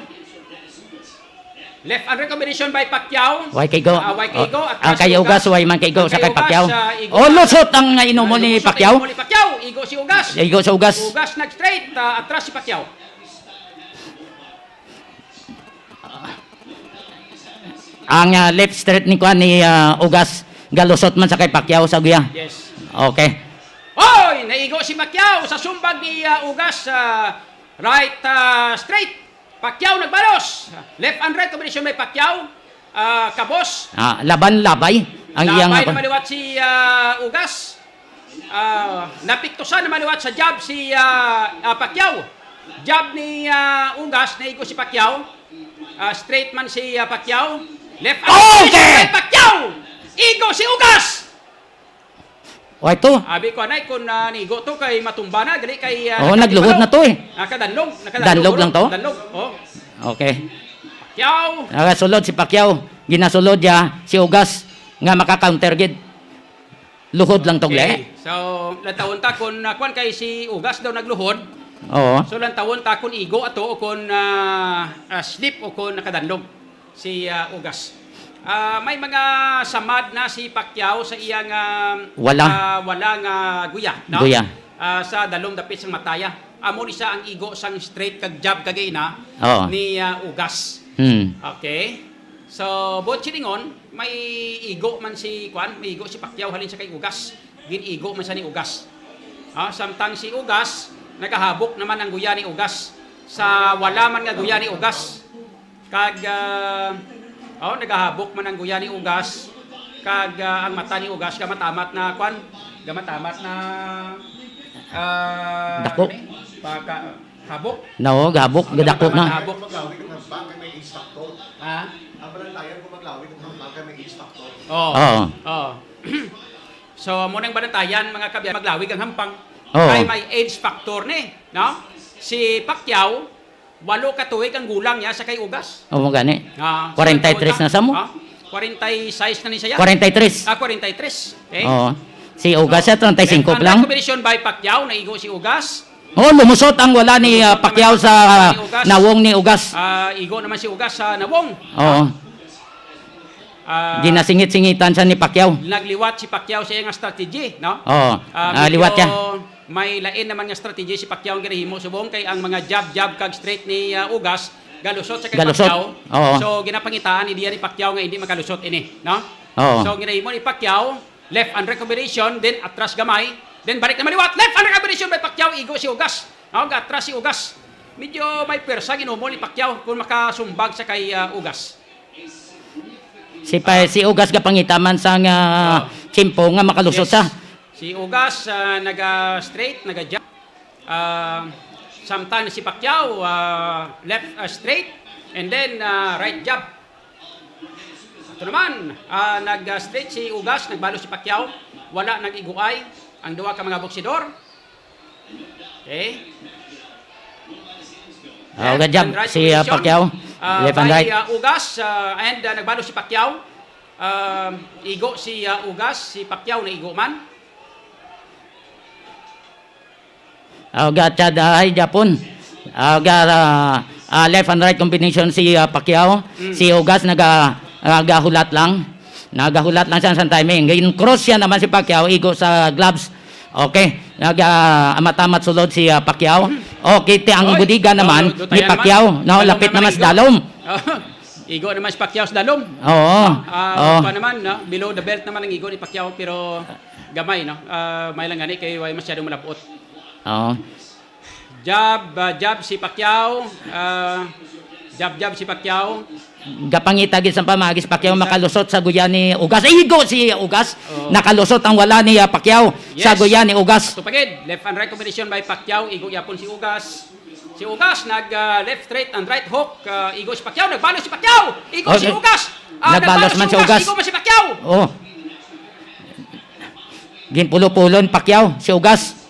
Left hand combination by Pacquiao. Way kaigo. Ah, way kaigo. Oh, Atras ang kay si Ugas, Ugas. Way man kaigo Ang sa kay kay Ugas, Pacquiao. ah, igo Oh, ang lusot ang, ah, inumon ni lumusot ang Pacquiao. inumon ni Pacquiao. Igo si Ugas. Igo sa Ugas. Ugas nag-straight, ah, atras si Pacquiao. Ang, ah, left straight ni kuan ni, ah, Ugas, galusot man sa kay Pacquiao sa guya. Yes. Okay. Oy, naigo si Pacquiao sa sumbag ni, ah, Ugas, ah, right, ah, straight. Pacquiao nagbalos. Left and right combination by Pacquiao. Ah, kabos. Ah, laban labay ang iyang Labay na maliwat si, ah, Ugas. Ah, napiktusan na maliwat sa jab si, ah, ah, Pacquiao. Jab ni, ah, Ugas, naigo si Pacquiao. Ah, straight man si, ah, Pacquiao. Left hand Okay! Pacquiao! Igo si Ugas! O, ito. Abi ko, anay, kung, ah, nigo to kay matumba na, gali kay, ah, Oo, nagluhod na to, eh. Nakadanlog, nakadanlog, Danlog lang to? Danlog, oh. Okay. Pacquiao. Nakasulod si Pacquiao. Ginasulod niya si Ugas nga maka-counter gid. Luhod lang to, Okay. gali. So, lantawon ta kung, ah, kuwan kay si Ugas daw nagluhod. Oo. So, lantawon ta kung igo ato o kung, ah, ah, slip o kung nakadanlog si, ah, Ugas. Ah, may mga samad na si Pacquiao sa iyang, ah, Wala. ah, wala nga guya, no? Guya. Ah, sa dalom dapit sang mataya. Amo ni sa ang igo sang straight kag jab kag ina Oo. ni, ah, Ugas. Hmm. Okay. So, buot silingon, may igo man si, kuan, may igo si Pacquiao halin sa kay Ugas. Gin-igo man sa ni Ugas. Ah, samtang si Ugas, nagahabok naman ang guya ni Ugas. Sa wala man nga guya ni Ugas. Kag, ah, oh, nagahabok man ang guya ni Ugas. Kag, ah, ang mata ni Ugas gamatamat na, kwan, gamatamat na, ah, Dako. ano ni? Pagka-, habok. No, gabok, gadako na. Habok. Maglawig ang hambang kay may X factor. Ha? Ang balantayan kung maglawig ang hambang kay may X factor. Oo. Oo. Oo. So, amo nang balantayan, mga kabyan, maglawig ang hampang. Oo. Kay may age factor ni, no? Si Pacquiao, walo ka tuig ang gulang niya sa kay Ugas. Amo gani. Ah, Kwarenta y tres na sa mo? Ah, kwarenta y seis na ni siya. Kwarenta y tres. Ah, kwarenta y tres. Okay. Oo. Si Ugas siya, treinta y cinco Ang pa lang. Combination by Pacquiao, naigo si Ugas. Oh, lumusot ang wala ni, ah, Pacquiao sa, ah, nawong ni Ugas. Ah, igo naman si Ugas sa nawong. Oo. Ah, Ginasingit-singitan siya ni Pacquiao. Nagliwat si Pacquiao sa iyang strategy, no? Oo. Ah, Ah, medyo liwat siya. may lain naman nga strategy si Pacquiao ang ginahimo subong kay ang mga jab, jab kag straight ni, ah, Ugas galusot sa kay Galusot. Pacquiao. Oo. So, ginapangitaan ni diya ni Pacquiao nga hindi makalusot ini, no? Oo. So, ginahimo ni Pacquiao, left hand recombination, then atras gamay, then balik na maliwat, left hand recombination by Pacquiao, igo si Ugas. Ako, atras si Ugas. Medyo may pwersa ginumol ni Pacquiao kung makasumbag sa kay, ah, Ugas. Si pa, Ah. si Ugas gapangita man sang, ah, Oh. tiyempo nga makalusot Yes. sa. Si Ugas, ah, naga-straight, naga-jab. Ah, samtang si Pacquiao, ah, left, ah, straight, and then, ah, right jab. Ato naman, ah, nag-straight si Ugas, nagbalo si Pacquiao. Wala nag-iguay ang duha ka mga boksidor. Okay? Ah, Left gajab and right si, ah, combination. Pacquiao. Ah, Left and by, right. ah, Ugas, ah, and, ah, nagbalo si Pacquiao. Ah, igo si, ah, Ugas, si Pacquiao naigo man. Ah, ga Chad, ah, ay, Japon. Ah, ga, ah, ah, left and right combination si, ah, Pacquiao. Mm. Si Ugas naga-, nagahulat lang. Nagahulat lang siya sa timing. Gin-cross siya naman si Pacquiao, igo sa gloves. Okay. Naga-, ah, amat-amat sulod si, ah, Pacquiao. Okay, ti ang Oy, budiga naman do-, do-, ni dutayan Pacquiao. Naman. No, Dalom lapit naman naman sa igo. Dalom. Igo naman si Pacquiao sa dalom. Oo. Ah, Oo. pa naman, no? Below the belt naman ang igo ni Pacquiao, pero gamay, no? Ah, may lang gani kay way masyadong malabot. Oh. Jab, ah, jab si Pacquiao. Ah, jab, jab si Pacquiao. Gapangita gid sa pamagis Pacquiao makalusot sa guya ni Ugas. Igo si Ugas. Oh. Nakalusot ang wala ni, ah, Pacquiao sa Yes. guya ni Ugas. Ato pa gid, left and right combination by Pacquiao. Igo yapon si Ugas. Si Ugas nag, ah, left straight and right hook. Ah, igo si Pacquiao. Nagbalo si Pacquiao. Igo si Okay. Ugas. Ah, Nagbalos nagbalo man si si Ugas. Ugas. Igo man si Pacquiao. Oh. Ginpulo-pulo ni Pacquiao si Ugas.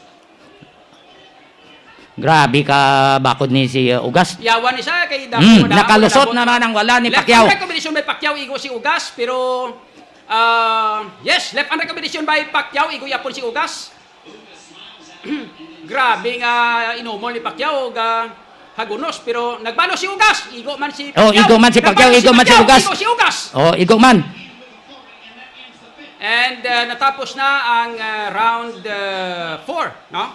Grabe ka bakod ni si, uh, Ugas. Yawan isa kay dako Mm, na dako nakalusot na naman ang wala ni Left Pacquiao. and right combination by Pacquiao, igo si Ugas, pero, ah, yes, left and right combination by Pacquiao, igo yapon si Ugas. Grabe nga inumol ni Pacquiao, ga hagunos, pero nagbalo si Ugas, igo man si Oh, Pacquiao. igo man si Pacquiao, Nagbalo igo man si Pacquiao, Ugas. igo si Ugas. Oh, igo man. And, uh, natapos na ang, uh, round, uh, four, no?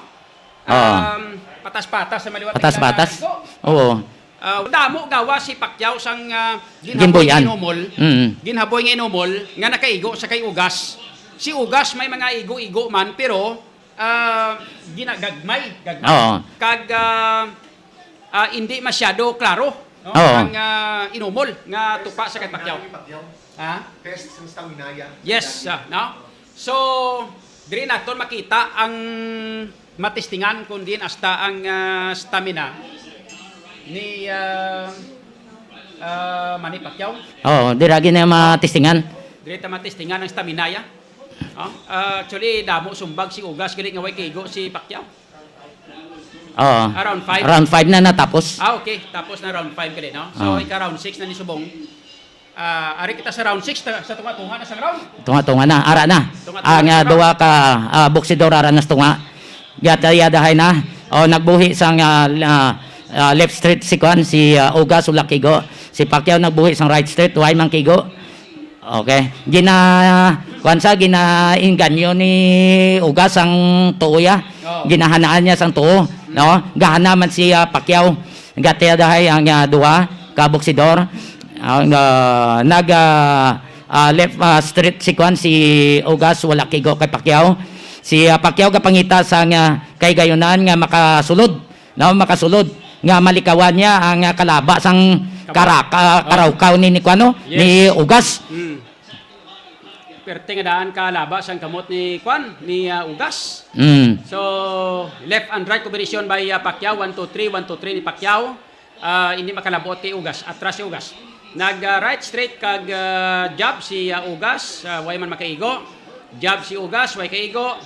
Oo. Um, patas-patas sa maliwat Patas-patas? Igo. Oo. Uh, damo gawa si Pacquiao sang, uh, ginhaboy Ginbuyan. nga inumol. Mm. Ginhaboy nga inumol nga nakaigo sa kay Ugas. Si Ugas may mga igo-igo man, pero, uh, ginagagmay, gagmay. Oo. Kag, uh, ah, hindi masyado klaro, no? Oo. Ang, ah, inumol nga tupa sa kay Pacquiao. Ha? Test sa stamina ya. Yes, ah, no? So, diri naton makita ang matistingan kung diin hasta ang, ah, stamina ni, ah, ah, Manny Pacquiao. Oo, dira gid na matistingan. Diri ta matistingan ang stamina ya. Oh, ah, actually, damo sumbag si Ugas, gali nga way kaigo si Pacquiao. Oo. Ah, round five? Round five na natapos. Ah, okay. Tapos na round five gali, no? So, Oo. ika round six na ni subong. Ah, ari kita sa round six, ta-, sa tunga-tunga na sang round. Tunga-tunga na, ara na. Tunga-tunga Ang, na ah, sang round. duha ka, ah, boksidor ara na sa tunga. Gata yadahay na. O, nagbuhi sang, ah, ah, ah, left straight si kuan, si, ah, Ugas, wala kigo. Si Pacquiao nagbuhi sang right straight, way man kigo. Okay. Gina-, kuwan sa, ginainganyo ni Ugas ang tuo ya. Oo. Ginahanaan niya sang tuo, no? Gahana man si, ah, Pacquiao. Gatiadahay ang, ah, duha ka boksidor. Ang, ah, nag, ah, ah, left, ah, straight si kuwan, si Ugas, wala kigo kay Pacquiao. Si, ah, Pacquiao gapangita sang, ah, kay gayunan nga makasulod. No, makasulod nga malikawan niya ang, ah, kalaba sang Kaba- karaka, Oh. karawkaw ni, ni kuano, Yes. ni Ugas. Mm. Perte nga daan kalaba sang kamot ni kuan, ni, ah, Ugas. Mm. So, left and right combination by, ah, Pacquiao, one, two, three, one, two, three ni Pacquiao. Ah, hindi makalabot kay Ugas, atras si Ugas. Nag, ah, right straight kag, ah, jab si, ah, Ugas, ah, way man makaigo. Jab si Ugas, way kaigo.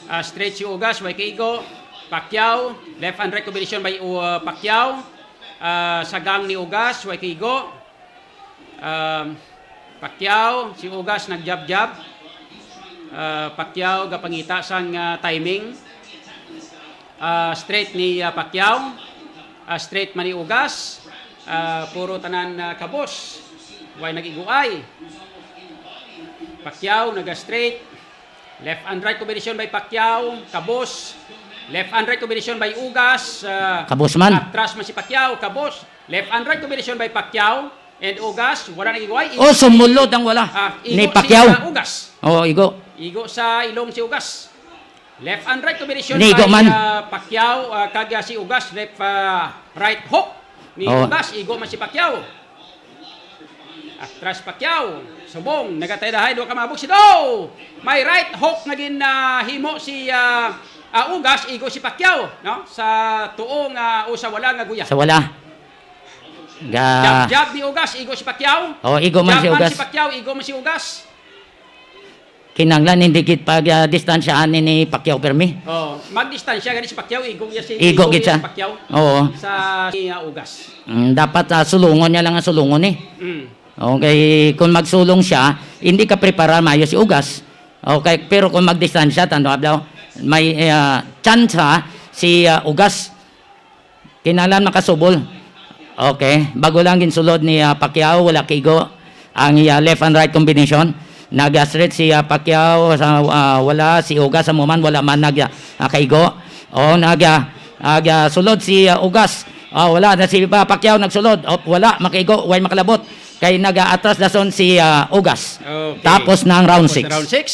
Ah, straight si Ugas, way kaigo. Pacquiao, left and right combination by, uh, Pacquiao. Ah, sagang ni Ugas, way kaigo. Um, Pacquiao, si Ugas nagjab-jab. Ah, Pacquiao gapangita sang, ah, timing. Ah, straight ni, ah, Pacquiao. Ah, straight man ni Ugas. Ah, puro tanan, ah, kabos. Way nag-iguay. Pacquiao naga-straight. Left and right combination by Pacquiao. Kabos. Left and right combination by Ugas. Ah, Kabos man. Atras man si Pacquiao. Kabos. Left and right combination by Pacquiao and Ugas. Wala nag-iguay. Oh, sumulod ang wala Ah, igo ni si, Pacquiao. ah, Ugas. Oh, igo. Igo sa ilong si Ugas. Left and right combination Nigo by, man. ah, Pacquiao, ah, kag, ah, si Ugas, left, ah, right hook ni Oh. Ugas, igo man si Pacquiao. Atras Pacquiao, subong, nagataydahay, duha ka mga buksid. Oh! May right hook nga gin, ah, himo si, ah, ah, Ugas, igo si Pacquiao, no? Sa tuo nga o sa wala nga guya. Sa wala. Ga- Jab-jab ni Ugas, igo si Pacquiao. Oh, igo man Jab si man Ugas. si Pacquiao, igo man si Ugas. Kinahanglan hindi gid pag, ah, distansyahan ni, ni Pacquiao pirmi. Oh, magdistansya gani si Pacquiao, igo niya si, Igo igo gid niya siya. si Pacquiao Oo. sa, ni, ah, Ugas. Mm, dapat, ah, sulungon niya lang ang sulungon eh. Mm. Okay, kung magsulong siya, hindi ka prepara mayo si Ugas. Okay, pero kung magdistansya, tanda daw, may, ah, tsansa si, ah, Ugas. Kinahanglan makasubol. Okay. Bago lang ginsulod ni, ah, Pacquiao, wala kigo ang iya left and right combination. Nag-straight si, ah, Pacquiao, sa, ah, wala si Ugas sa muman, wala man nag, ah, kaigo. O, nag, ah, nag, ah, sulod si, ah, Ugas. Ah, wala na si, ah, Pacquiao nagsulod. O, wala makaigo, way makalabot. Kay nag-aatras dason si, ah, Ugas. Okay. Tapos na ang round Tapos na six. round six.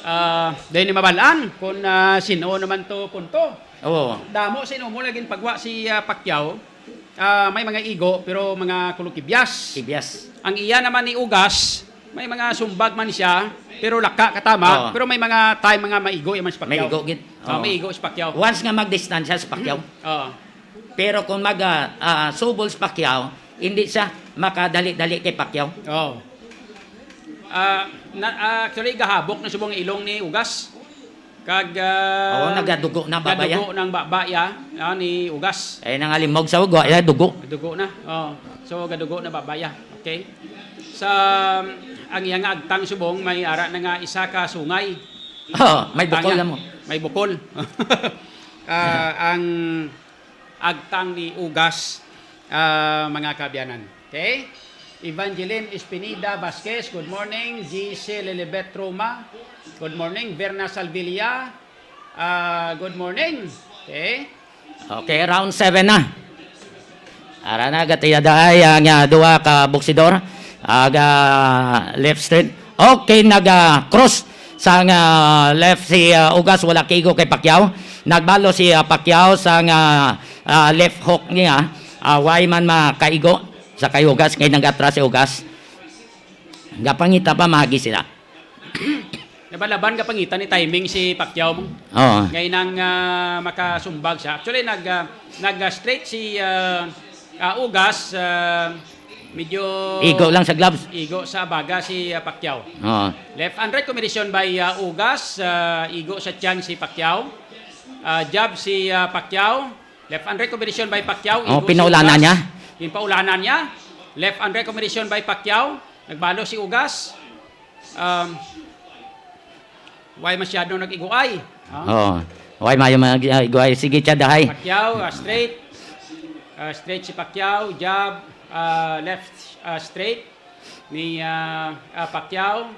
Ah, dahil ni mabalaan kung, ah, sino naman to punto. Oo. Damo sa inumol nga ginpagwa si, ah, Pacquiao. Ah, may mga igo, pero mga kulokibyas. Kibyas. Ang iya naman ni Ugas, may mga sumbag man siya, pero laka katama, Oo. pero may mga time, mga maigo man si Pacquiao. Maigo gid. Ah, Oo. maigo si Pacquiao. Once nga magdistansya si Pacquiao. Oo. Pero kung mag, ah, ah, subol si Pacquiao, hindi siya makadali-dali kay Pacquiao. Oo. Ah, na, ah, actually, gahabok na subong ilong ni Ugas. Kag, ah, Oo, nagadugo na baba ya. gadugo ng baba ya, ah, ni Ugas. Eh, nangalimog sa ugwa, ya, dugo. Gadugo na. Oh. So, gadugo na baba ya. Okay. Sa, ang iya nga agtang subong, may ara na nga isa ka sungay. Oh, may Agtang bukol niya. na mo. May bukol. Ah, ang agtang ni Ugas, ah, mga kaabyanan. Okay? Evangeline Espinida Vasquez, good morning. G C Lilibet Roma, good morning. Verna Salvilla, ah, good morning. Okay? Okay, round seven na. Ara na, gatiyaday ang, ah, duha ka boksidor. Aga left straight. Okay, naga-cross sang, ah, left si, ah, Ugas, wala kaigo kay Pacquiao. Nagbalo si, ah, Pacquiao sang, ah, ah, left hook niya. Ah, way man makaigo sa kay Ugas, kay nag-atras si Ugas. Gapangita pa, magi sila. Laban-laban ka pangita ni timing si Pacquiao mo. Oo. Ngay nang, ah, makasumbag siya. Actually, nag, ah, nag, ah, straight si, ah, ah, Ugas, ah, medyo Igo lang sa gloves. igo sa baga si, ah, Pacquiao. Oo. Left and right combination by, ah, Ugas, ah, igo sa tiyan si Pacquiao. Ah, jab si, ah, Pacquiao. Left and right combination by Pacquiao. Oh, Igo si pinaulanan Ugas. niya. Ginpaulanan niya. Left and right combination by Pacquiao. Nagbalo si Ugas. Um, way masyado nag-iguay. Ah. Oo. Way mayo mag-, ah, iguay. Sige, Chad, dahay. Pacquiao, ah, straight. Ah, straight si Pacquiao. Jab, ah, left, ah, straight ni, ah, ah, Pacquiao.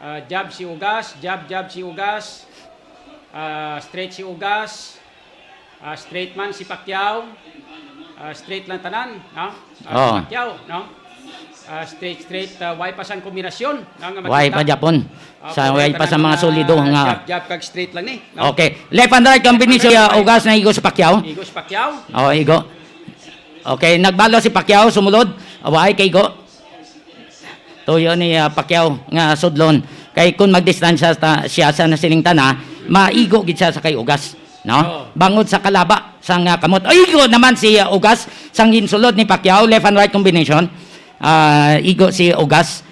Ah, jab si Ugas, jab, jab si Ugas. Ah, straight si Ugas. Ah, straight man si Pacquiao. Ah, straight lang tanan, no? Ah, si Oo. Pacquiao, no? Ah, straight, straight, ah, way pa sang kombinasyon, no, nga Way makita. pa, Japon. Ah, Sa pwede way pa tanan sa mga mga solido nga jab, jab kag straight lang ni, no? Okay. Left and right combination, Left and right. ah, Ugas na igo sa Pacquiao. Igo si Pacquiao. Oh, igo. Okay, nagbalo si Pacquiao, sumulod. Way kaigo. Tuyo ni, ah, Pacquiao nga sudlon. Kay kun magdistansya ta, siya sa nasiling tana, maigo gid siya sa kay Ugas, no? Oo. Bangod sa kalaba sang, ah, kamot. Ay, igo naman si, ah, Ugas sang ginsulod ni Pacquiao, left and right combination. Ah, igo si Ugas.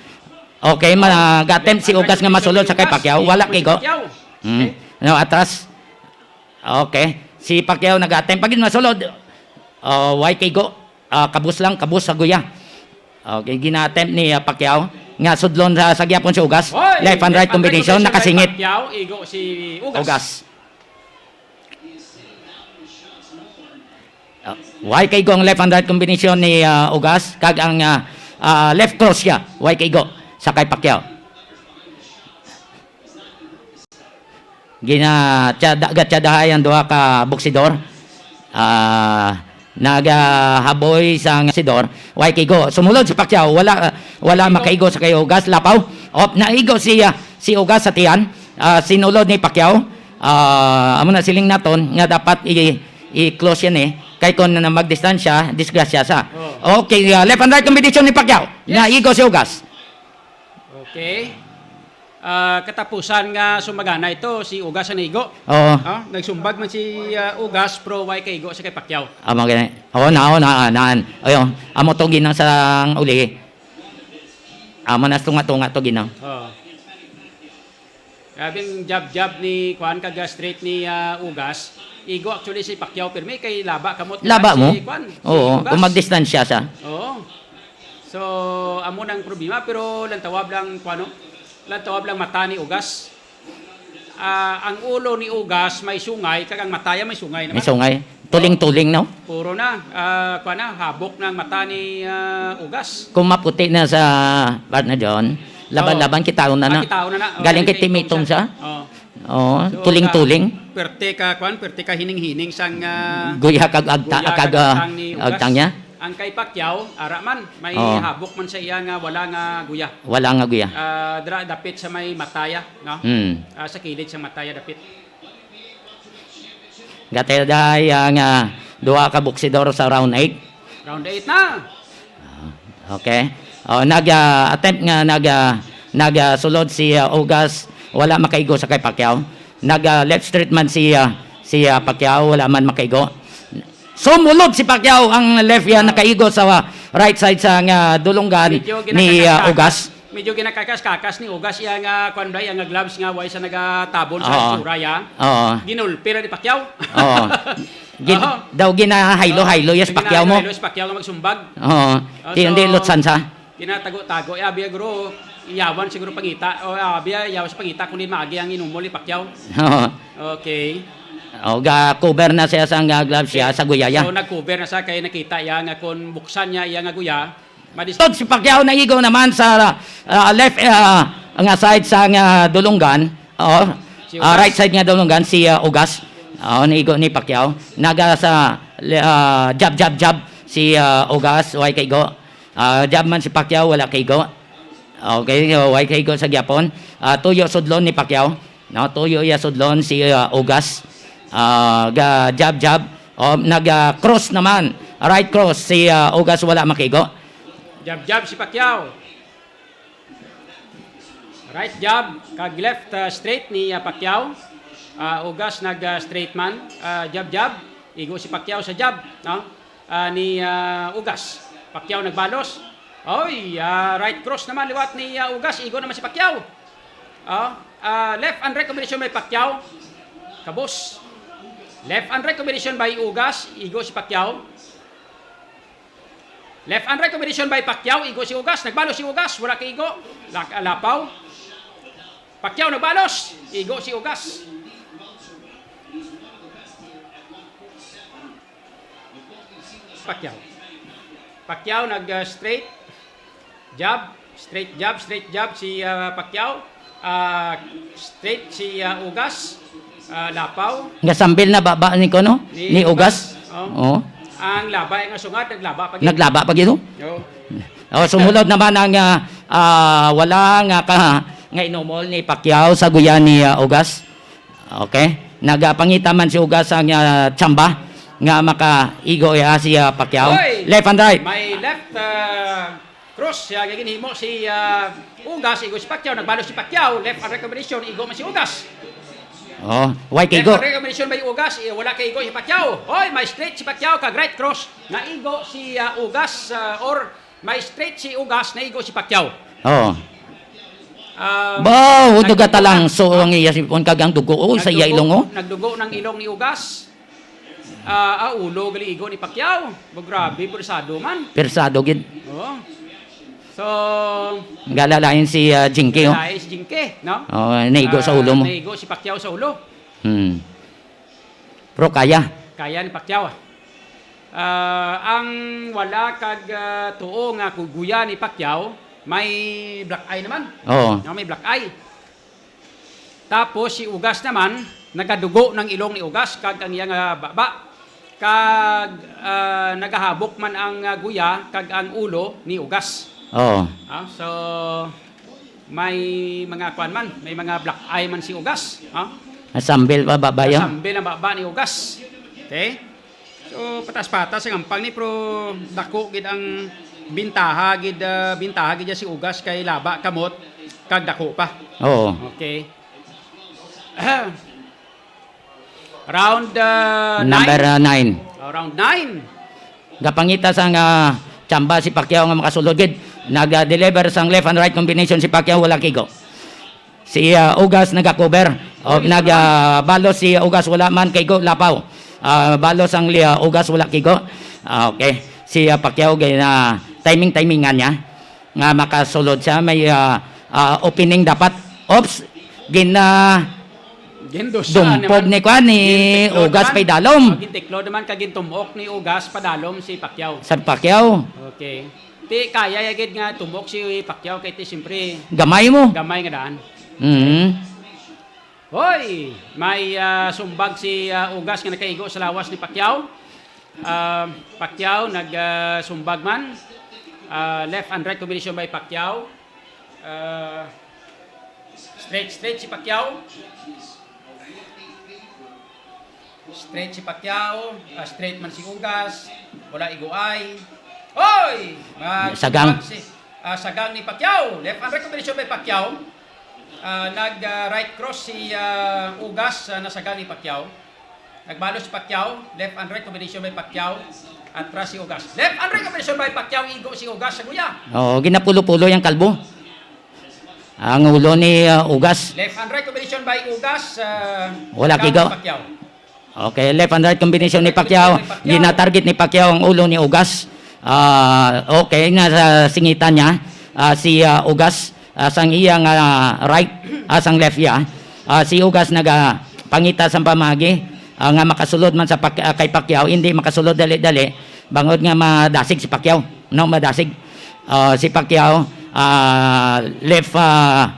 Okay, mag-attempt si Ugas nga masulod sa kay Pacquiao. Wala kay igo. Hmm. Okay. No, atras. Okay. Si Pacquiao nag-attempt. Pag masulod, oh, way kay go. Ah, kabus lang, kabus sa guya. Okay, gina-attempt ni, ah, Pacquiao nga sudlon sa, sa gyapon si Ugas. Hoy! Left and right Left and right combination, combination kay nakasingit. Pacquiao, igo si Ugas. Ugas. Ah, way kay go ang left and right combination ni, ah, Ugas, kag ang, ah, ah, left cross siya. Way kay go sa kay Pacquiao. Gina-, tsada-, gatsadahay ang duha ka boksidor. Ah, nagahaboy sa boksidor. Way kaigo. Sumulod si Pacquiao. Wala, wala makaigo sa kay Ugas. Lapaw. Op, naigo si, ah, si Ugas sa tiyan. Ah, sinulod ni Pacquiao. Ah, amo na siling naton nga dapat i-, i-close yan eh. Kay kung na magdistansya, disgrasya sa. Oh. Okay, ah, left and right combination ni Pacquiao. Yes. Naigo si Ugas. Okay. Ah, katapusan nga sumagana ito, si Ugas ang naigo. Oo. Ah, nagsumbag man si, ah, Ugas, pero way kaigo sa kay Pacquiao. Amo gani. Oo, na, oo, na, naan. Ayo, amo to ginang sang uli. Amo na tunga-tunga to ginang. Oo. Grabe ang jab-jab ni, kuan, kag straight ni, ah, Ugas. Igo actually si Pacquiao, pirmi kay laba kamot Laba si, mo? kuan, si Oo, Ugas. Kung magdistansya sa. Oo. So, amo nang problema, pero lantawab lang, kuan, no? Lantawab lang mata ni Ugas. Ah, ang ulo ni Ugas may sungay, kag ang mata ya may sungay May naman. sungay. Tuling-tuling, no? Puro na, ah, kuan na, habok na ang mata ni, ah, Ugas. Kung maputi na sa, partner John, laban-laban, Oo. kitaon na Ah, na. kitaon na na. Oo, Galing kay kitaon Timitong siya. siya. Oo. Oo, So, tuling-tuling. ka-, perte ka, kuan, perte ka hining-hining sang, ah, Guya kag agta-, guya kag kag, ah, agtang ni Ugas. agtang niya. Ang kay Pacquiao, ara man, may Oo. habok man sa iya nga wala nga guya. Wala nga guya. Ah, dira dapit sa may mataya, no? Hmm. Ah, sa kilid sa mataya dapit. Gatay ang ah, duha ka boksidor sa round eight. Round eight na. Okay. Oh, nag ah, attempt nga nag ah, nag ah, sulod si ah, Ugas, wala makaigo sa kay Pacquiao. Nag ah, left straight man si ah, si ah, Pacquiao, wala man makaigo. Sumulod si Pacquiao, ang left yan nakaigo sa ah, right side sa nga dulunggan Medyo ni ah, ginakakas-kakas. Ugas. Medyo ginakakas-kakas ni Ugas iya nga, kuwan ba, iya nga gloves nga way sa nagatabon sa Oo. Itsura, ya. Oo. Ginulpi ra ni Pacquiao. Oo. Gin- Oo. Daw ginahaylo-haylo, yes, Pacquiao mo. Ginahaylo-haylo si Pacquiao nga magsumbag. Oo. Ah, Ti- hindi so, lutsan sa. Ginatago-tago. Eh, abi, guro, iyawan siguro pangita. O, abi, iyawan sa pangita kung di maagi ang inumol ni Pacquiao. Oo. Okay. O, ga-cover na siya sa nga gloves siya, Okay. sa guya ya. So, nag-cover na siya kay nakita iya nga kung buksan niya iya nga guya, Madis- Tod si Pacquiao naigo naman sa ah, left ah, nga side sa nga dulunggan. Oh, Si ah, Ugas. Right side nga dulunggan si ah, Ugas. Oh, naigo ni Pacquiao. Naga sa ah, jab, jab, jab si ah, Ugas, way kaigo. Ah, jab man si Pacquiao, wala kaigo. Okay, oh, way kaigo sa gyapon. Ah, tuyo sudlon ni Pacquiao. No, tuyo iya sudlon si ah, Ugas. Ah, ga jab, jab. Oh, nag ah, cross naman. Right cross si ah, Ugas, wala makaigo. Jab-jab si Pacquiao. Right jab, kag left ah, straight ni ah, Pacquiao. Ah, Ugas nag ah, straight man. Ah, jab-jab, igo si Pacquiao sa jab, no? Ah, ni ah, Ugas. Pacquiao nagbalos. Oy, ah, right cross naman liwat ni ah, Ugas, igo naman si Pacquiao. Ah, ah, left and right combination by Pacquiao. Kabos. Left and right combination by Ugas, igo si Pacquiao. Left and right combination by Pacquiao, igo si Ugas. Nagbalos si Ugas, wala kay igo. Lak-, lapaw. Pacquiao nagbalos, igo si Ugas. Pacquiao. Pacquiao nag, ah, straight jab, straight jab, straight jab si, ah, Pacquiao. Ah, straight si, ah, Ugas. Ah, lapaw. Nga sambil na baba ni kuno, Ni ni Ugas. Ugas. Oh. Oh. Ang laba nga sungad, naglaba pa gid. Naglaba pa gid, oh. Oh. Oh, sumulod naman ang, ah, ah, wala nga ka, nga inumol ni Pacquiao sa guya ni, ah, Ugas. Okay? Nagapangita man si Ugas ang, ah, tsamba nga makaigo iya si, ah, Pacquiao. Oy! Left and right. May left, ah, cross siya nga ginhimo si, ah, Ugas, igo si Pacquiao, nagbalo si Pacquiao, left and right combination, igo man si Ugas. Oh, why kay Left igo? and right combination by Ugas, eh, wala kay igo si Pacquiao. Oy, may straight si Pacquiao, kag right cross, naigo si, ah, Ugas, ah, or may straight si Ugas, naigo si Pacquiao. Oh. Ah, Ba, huwag nagdugo nagatalang na. so ang iya sipon kag ang dugo, oh, sa iya Nagdugo, ilong, oh. nagdugo ng ilong ni Ugas. Ah, ah, ulo gali igo ni Pacquiao. Ba, grabe, persado man. Persado gid. Oo. So, Galalain si, ah, Jinky, oh. Galalain si Jinky, no? Oh, naigo sa Ah, ulo mo. naigo si Pacquiao sa ulo. Hmm. Pero kaya. Kaya ni Pacquiao, ah. Ah, ang wala kag, ah, tuo nga kuguya ni Pacquiao, may black eye naman. Oo. No, may black eye. Tapos si Ugas naman, nagadugo ng ilong ni Ugas kag ang iya nga baba. Kag, ah, nagahabok man ang, ah, guya kag ang ulo ni Ugas. Oo. Ah, so, may mga kuan man, may mga black eye man si Ugas. Ah? Nasambil pa baba yun? Nasambil ang baba ni Ugas. Okay? So, patas-patas ang ampang ni, pero dako gid ang bintaha gid, ah, bintaha gid si Ugas kay laba kamot kag dako pa. Oo. Okay. Round, ah, Number, nine. ah, nine. Oh, round nine. Gapangita sang, ah, tsamba si Pacquiao nga makasulod gid. Nag-deliver sang left and right combination si Pacquiao, wala kigo. Si, ah, Ugas nagakover. O, Uy, nag, naman. ah, balos si Ugas, wala man kigo, lapaw. Ah, balos ang li-, ah, Ugas, wala kigo. Ah, okay. Si, ah, Pacquiao, gay na timing-timingan niya nga makasulod siya. May, ah, ah, opening dapat. Oops, gina-, Gindusa dumpog naman. ni kuan, ni Gintiklod Ugas naman. Pay dalom. Oh, gintiklod naman kag gintumok ni Ugas padalom si Pacquiao. Sa Pacquiao. Okay. Ti kaya ya gid nga tumok si Pacquiao kay ti siyempre Gamay mo. gamay nga daan. Mhm. Hoy! May, ah, sumbag si, ah, Ugas nga nakaigo sa lawas ni Pacquiao. Ah, Pacquiao nag, ah, sumbag man. Ah, left and right combination by Pacquiao. Ah, straight, straight si Pacquiao. Straight si Pacquiao, ah, straight man si Ugas, wala igoay. Hoy! Mag- Sagang. Si, ah, sagang ni Pacquiao. Left hand right combination by Pacquiao. Ah, nag, ah, right cross si, ah, Ugas, ah, nasagang ni Pacquiao. Nagbalo si Pacquiao, left and right combination by Pacquiao. Atras si Ugas. Left and right combination by Pacquiao, igo si Ugas sa guya. Oo, ginapulo-pulo yung kalbo. Ang ulo ni, ah, Ugas. Left and right combination by Ugas, ah, Wala sagang kigo. Ni Pacquiao. Okay, left and right combination ni Pacquiao. Pacquiao. Ginatarget ni Pacquiao ang ulo ni Ugas. Ah, okay, nasa singitan niya, ah, si, ah, Ugas, ah, sang iyang, ah, right, ah, sang left iya. Ah, si Ugas nagapangita sang pamagi, ah, nga makasulod man sa Pac-, ah, kay Pacquiao, hindi makasulod dali-dali, bangod nga madasig si Pacquiao, no, madasig. Ah, si Pacquiao, ah, left, ah,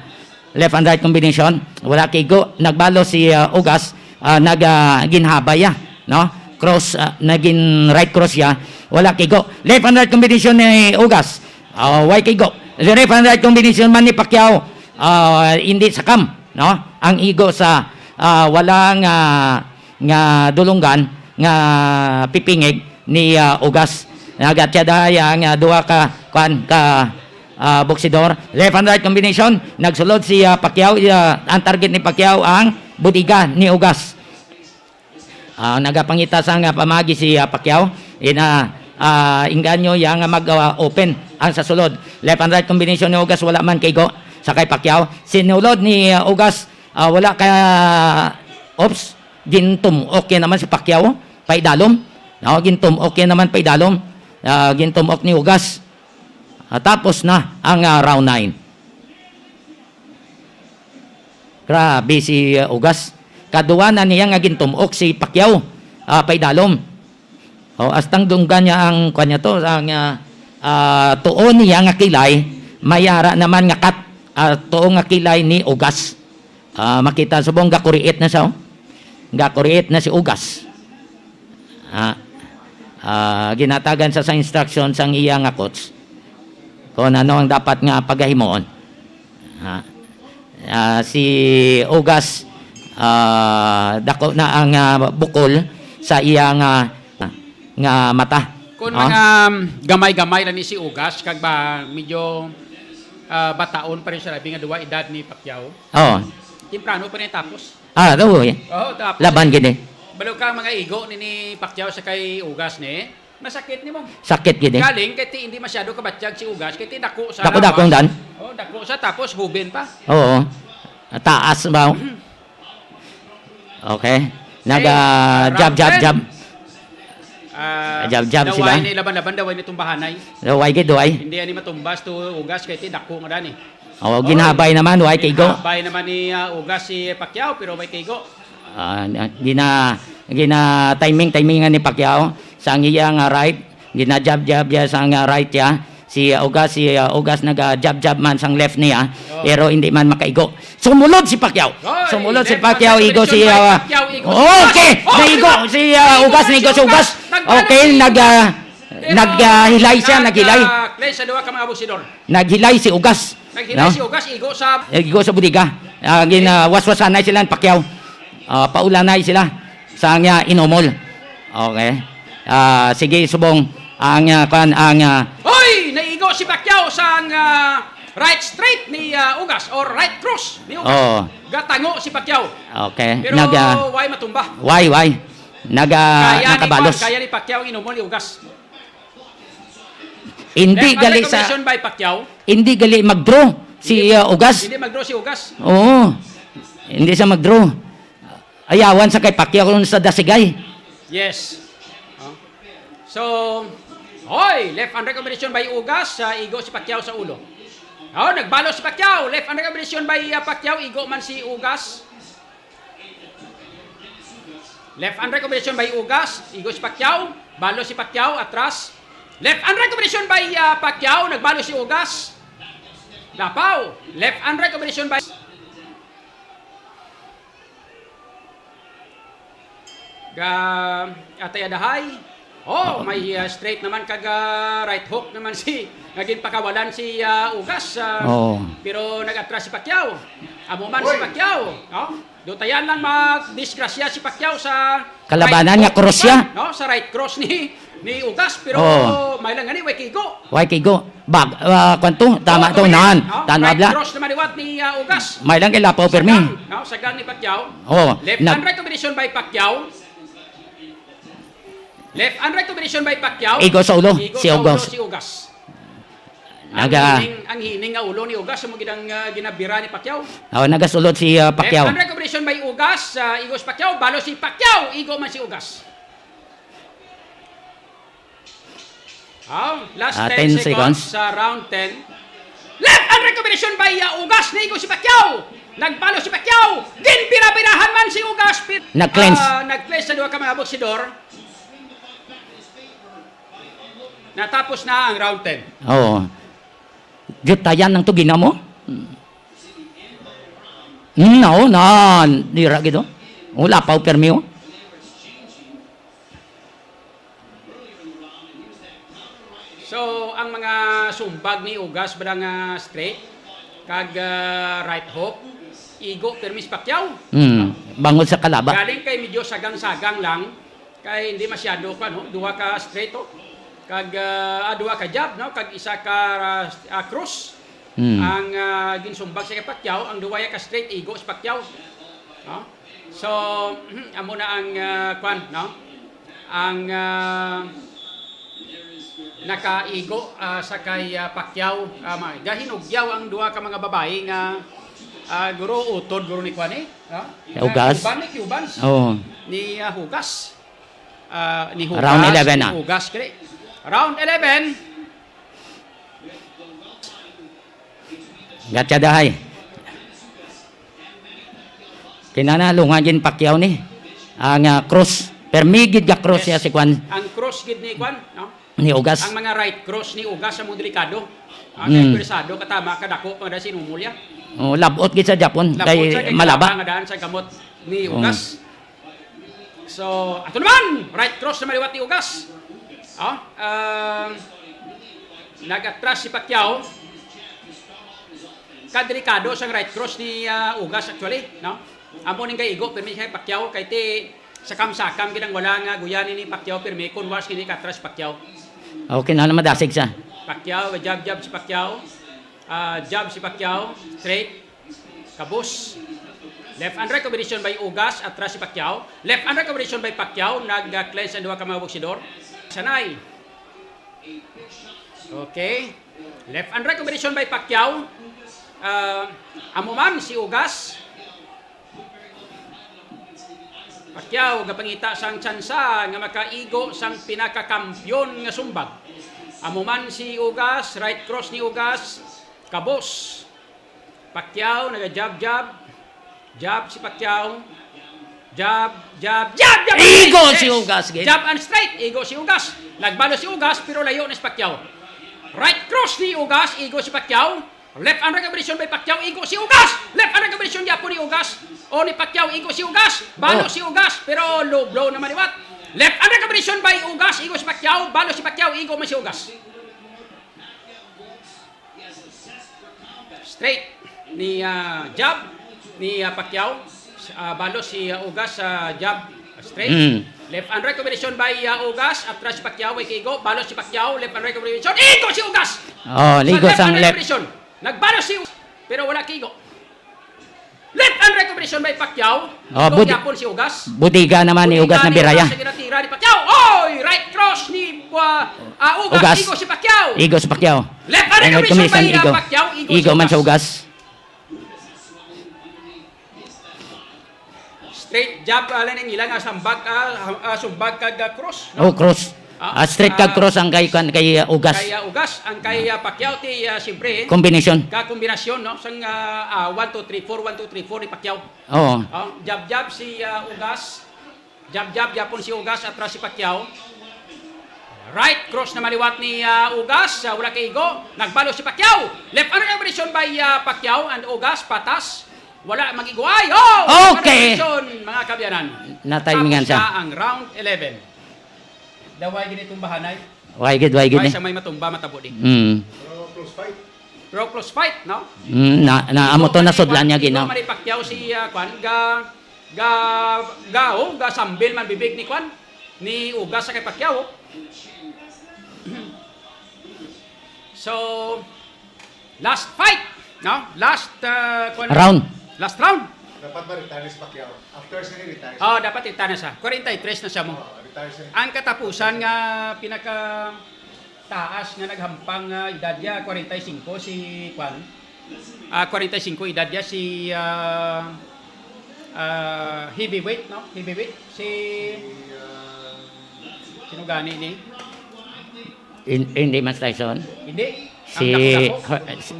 left and right combination, wala kigo. Nagbalo si, ah, Ugas, ah, nag, ah, ginhabay ya, no? Cross, ah, naging right cross ya, wala kigo. Left and right combination ni Ugas, ah, way kigo. Left and right combination man ni Pacquiao, ah, hindi sakam, no? Ang igo sa, ah, wala nga, nga dulunggan nga pipingig ni, ah, Ugas. Nagatya daya ang, ah, duha ka, kuan, ka, ah, boksidor. Left and right combination. Nagsulod si, ah, Pacquiao. Ah, ang target ni Pacquiao ang budiga ni Ugas. Ah, nagapangita sa nga pamagi si, ah, Pacquiao. Ina, ah, inganyo ya nga mag, ah, open ang sa sulod. Left and right combination ni Ugas, wala man kaigo sa kay Pacquiao. Sinulod ni, ah, Ugas, ah, wala ka, oops, gintumok yan naman si Pacquiao, paidalom. No, gintumok yan naman paidalom. Ah, gintumok ni Ugas. Ah, tapos na ang, ah, round nine. Grabe si, uh, Ugas. Kaduwa na niya nga gintumok si Pacquiao, ah, paidalom. O, astang dunggan niya ang, kwan niya to, ang, ah, ah, tuo niya nga kilay, may ara naman nga cut, ah, tuo nga kilay ni Ugas. Ah, makita subong gakuriit na siya, oh. Gakuriit na si Ugas. Ah, ah, ginatagan sa, sa instruction sang iya nga coach kung ano ang dapat nga pagahimuon. Ah, ah, si Ugas, ah, dako na ang, ah, bukol sa iya nga, nga mata. Kung, ah, mga, um, gamay-gamay lang ni si Ugas, kag ba medyo, ah, bataon pa rin siya, labi nga duwa edad ni Pacquiao. Oo. Temprano pa rin tapos. Ah, oo, eh. Oo, tapos. Laban gid, eh. Balo ka mga igo ni, ni Pacquiao sa kay Ugas ni. Masakit ni mo. Sakit gid, eh. Galing kay ti hindi masyado kabatyag si Ugas, kay ti dako sa Dako-dako lawas. Dan. Oh, dako sa tapos hubin pa. Oo. Taas ba? Okay. Naga Eh, jab, jab, round ten. Jab. Ah, Jab, jab sila. Daway ni laban-laban, daway ni tumbahanay. Daway gid, daway. Hindi ani matumbas to Ugas kay ti dako nga dani. Oh, ginhabay naman, way kaigo. Ginhabay naman ni, ah, Ugas si Pacquiao, pero way kaigo. Ah, na-, gina-, gina-timing, timingan ni Pacquiao sa ang iya nga right. Gina-jab-jab niya sa nga right niya. Si, ah, Ugas, si, ah, Ugas naga-jab-jab man sang left niya, oh, pero hindi man makaigo. Sumulod si Pacquiao. Oy, Sumulod si left Pacquiao, hand igo si, combination by ah, Pacquiao, igo si okay, Ugas. Oh, naigo si, ah, Ugas, naigo si Ugas. Nagkanan Okay, si nag, ah, Ugas. Pero nag, ah, hilay siya, nag, naghilay. Ah, play sa duha ka mga boksidor. Naghilay si Ugas. Naghilay No? si Ugas, igo sa Igo sa budiga. Ah, gin, ah, waswasanay sila ni Pacquiao. Ah, paulanay sila sa nga inumol. Okay. Ah, sige, subong ang, ah, kwan, ang, ah, Hoy! Naigo si Pacquiao sa, ah, right straight ni, ah, Ugas or right cross ni Ugas. Oo. Gatango si Pacquiao. Okay. Pero Nag, ah, way matumba. Way, way. Nag, ah, Kaya ni nakabalos. Kwan, kaya ni Pacquiao inumol ni Ugas. Hindi Left gali sa undercommission by Pacquiao. Hindi gali mag-draw si, Hindi, ah, Ugas. Hindi mag-draw si Ugas. Oo. Hindi siya mag-draw. Ayawan sa kay Pacquiao kung sa dasigay. Yes. Oh. So, hoy, left undercommission by Ugas, sa igo si Pacquiao sa ulo. Oh, nagbalo si Pacquiao. Left undercommission by, ah, Pacquiao, igo man si Ugas. Left hand recombination by Ugas. Igo si Pacquiao. Balo si Pacquiao. Atras. Left hand recombination by, ah, Pacquiao. Nagbalo si Ugas. Lapaw. Left hand recombination by Ga, atay adahay. Oh, may, ah, straight naman kag, ah, right hook naman si, nga ginpakawalan si, ah, Ugas, ah, Oo. pero nag-atras si Pacquiao. Amo man si Pacquiao, no? Dutayan lang madisgrasya si Pacquiao sa kalabanan right nga cross siya, no? Sa right cross ni, ni Ugas, pero may lang gani, way kigo. Way kigo. Bag, ah, kwan to? Tama to, nan. Right cross naman liwat ni, ah, Ugas. May lang kay lapaw permi. Sagang, no? Sagang ni Pacquiao. Oh, left hand right combination by Pacquiao. Left hand right combination by Pacquiao. Igo sa ulo si Ugas. Ang hining, ang hining nga ulo ni Ugas, amo gid ang, ah, ginabira ni Pacquiao. Oh, nagasulod si, ah, Pacquiao. Left hand right combination by Ugas, ah, igo si Pacquiao, balo si Pacquiao, igo man si Ugas. Oh, last ten seconds sa round ten. Left hand right combination by, ah, Ugas, naigo si Pacquiao. Nagbalo si Pacquiao. Ginbirabirahan man si Ugas. Nag-clinch. Ah, nag-clinch sa duha ka mga boksidor. Natapos na ang round ten. Oo. Dutayan lang to, ginamo. Mm, no, na, dira gid, oh. Wala pa, permi, oh. So, ang mga sumbag ni Ugas ba nga straight kag, ah, right hook, igo permi si Pacquiao. Mm, bangod sa kalaba. Galing kay medyo sagang-sagang lang. Kay hindi masyado pa, no? Duha ka straight, oh. Kag, ah, ah, duha ka jab, no? Kag isa ka, ah, cross. Hmm. Ang, ah, ginsumbag sa kay Pacquiao, ang duha ka straight, igo si Pacquiao. No? So, amo na ang, ah, kwan, no? Ang, ah, nakaigo, ah, sa kay, ah, Pacquiao. Ah, ma-, gahinugyaw ang duha ka mga babayi nga, ah, guro utod, guro ni kwan, eh, no? Ugas. Cuban, ni Cubans. Oo. Ni, ah, Hugas. Ah, ni Hugas, round eleven ni na. Hugas, kini. Round eleven. Gatya dahay. Kinana, lungan gid Pacquiao ni. Ang, ah, cross. Permi gid ga cross siya si kwan. Ang cross gid ni kwan, no? Ni Ugas. Ang mga right cross ni Ugas ang mga delikado. Ah, kay interesado, katama, kadako pa nga sinumol niya. Oh, labot gid sa Japon. Labot kay sa kay malaba. Katama nga daan sa gamot ni Ugas. So, ato naman, right cross na maliwat ni Ugas. Oh, um, nag-atras si Pacquiao. Kadelikado sang right cross ni, ah, Ugas actually, no? Amo ning kaigo, pirmi siya Pacquiao, kay ti sakam-sakam gid ang wala nga guyani ni Pacquiao, pirmi kun was kini katras Pacquiao. Okay na, madasig siya. Pacquiao, jab, jab si Pacquiao. Ah, jab si Pacquiao, straight. Kabus. Left hand right combination by Ugas, atras si Pacquiao. Left hand right combination by Pacquiao, nag-clinch ang duha ka mga boksidor. Sanay. Okay. Left hand right combination by Pacquiao. Ah, amo man si Ugas. Pacquiao gapangita sang tsansa nga makaigo sang pinakakampiyon nga sumbag. Amo man si Ugas, right cross ni Ugas, kabus. Pacquiao, naga-jab, jab. Jab si Pacquiao. Jab, jab, jab, jab. Igo si Ugas, gid. Jab and straight, igo si Ugas. Nagbalo si Ugas, pero layo na si Pacquiao. Right cross ni Ugas, igo si Pacquiao. Left hand right combination by Pacquiao, igo si Ugas. Left hand right combination gyapon ni Ugas. O ni Pacquiao, igo si Ugas. Balo si Ugas, pero low blow naman liwat. Left hand right combination by Ugas, igo si Pacquiao. Balo si Pacquiao, igo man si Ugas. Straight ni, ah, jab ni, ah, Pacquiao. Ah, balo si, ah, Ugas sa jab, straight. Mm. Left and right combination by, ah, Ugas. Atras si Pacquiao, way kaigo. Balo si Pacquiao. Left and right combination. Igo si Ugas! Oh, sa ligo left sang and right left. Combination. Nagbalo si Ugas, pero wala kaigo. Left hand right combination by Pacquiao. Oh, igo bud-, gyapon si Ugas. Budiga naman ni Ugas na biraya. Sa ginatira ni Pacquiao. Oy! Right cross ni, uh, uh, Ugas. Ugas. Igo si Pacquiao. Igo si Pacquiao. Left hand right combination by, uh, igo. Pacquiao. Igo man sa Ugas. Straight jab, uh, lang ang ilang, uh, sambag, uh, uh, sumbag kag, uh, cross, no? Oh, cross. Ah, straight kag cross ang kay, kan-, kay, uh, Ugas. Kay, uh, Ugas, ang kay, uh, Pacquiao ti, uh, siyempre, combination. Ka kombinasyon, no? Sang, uh, uh, one two three four, one two three four ni Pacquiao. Oo. Oh, jab-jab si, uh, Ugas. Jab-jab gyapon si Ugas, atras si Pacquiao. Right cross na maliwat ni, uh, Ugas, uh, wala kay igo. Nagbalo si Pacquiao. Left hand combination by, uh, Pacquiao and Ugas, patas. Wala mag-igo. Ay, oh! Okay. Combination, mga kaabyanan. Natimingan siya. Tapos na ang round eleven. Daway gid ni tumbahanay. Way gid, way gid. Way ni. Sa may matumba, matabo di. Mm. Pero close fight. Draw close fight, no? Mm, na, na, amo to, nasudlan niya, Gino. Manny Pacquiao si, ah, kwan, ga, ga, ga, oh, ga sambil man bibig ni kwan, ni Ugas sa kay Pacquiao, oh. So, last fight, no? Last, ah, kwan, Round. Last round. Dapat ma-retire si Pacquiao. After siya ni retire siya. Oh, dapat retire na siya. Kwarenta y tres na siya mo. Oh, retire siya. Ang katapusan nga pinaka taas nga naghampang nga edad niya, kwarenta y singko si kwan. Ah, kwarenta y singko edad niya si, ah, ah, heavyweight, no? Heavyweight si, sino gani ni? In-, hindi man si Tyson. Hindi. Si Ang dako-dako. Her-, si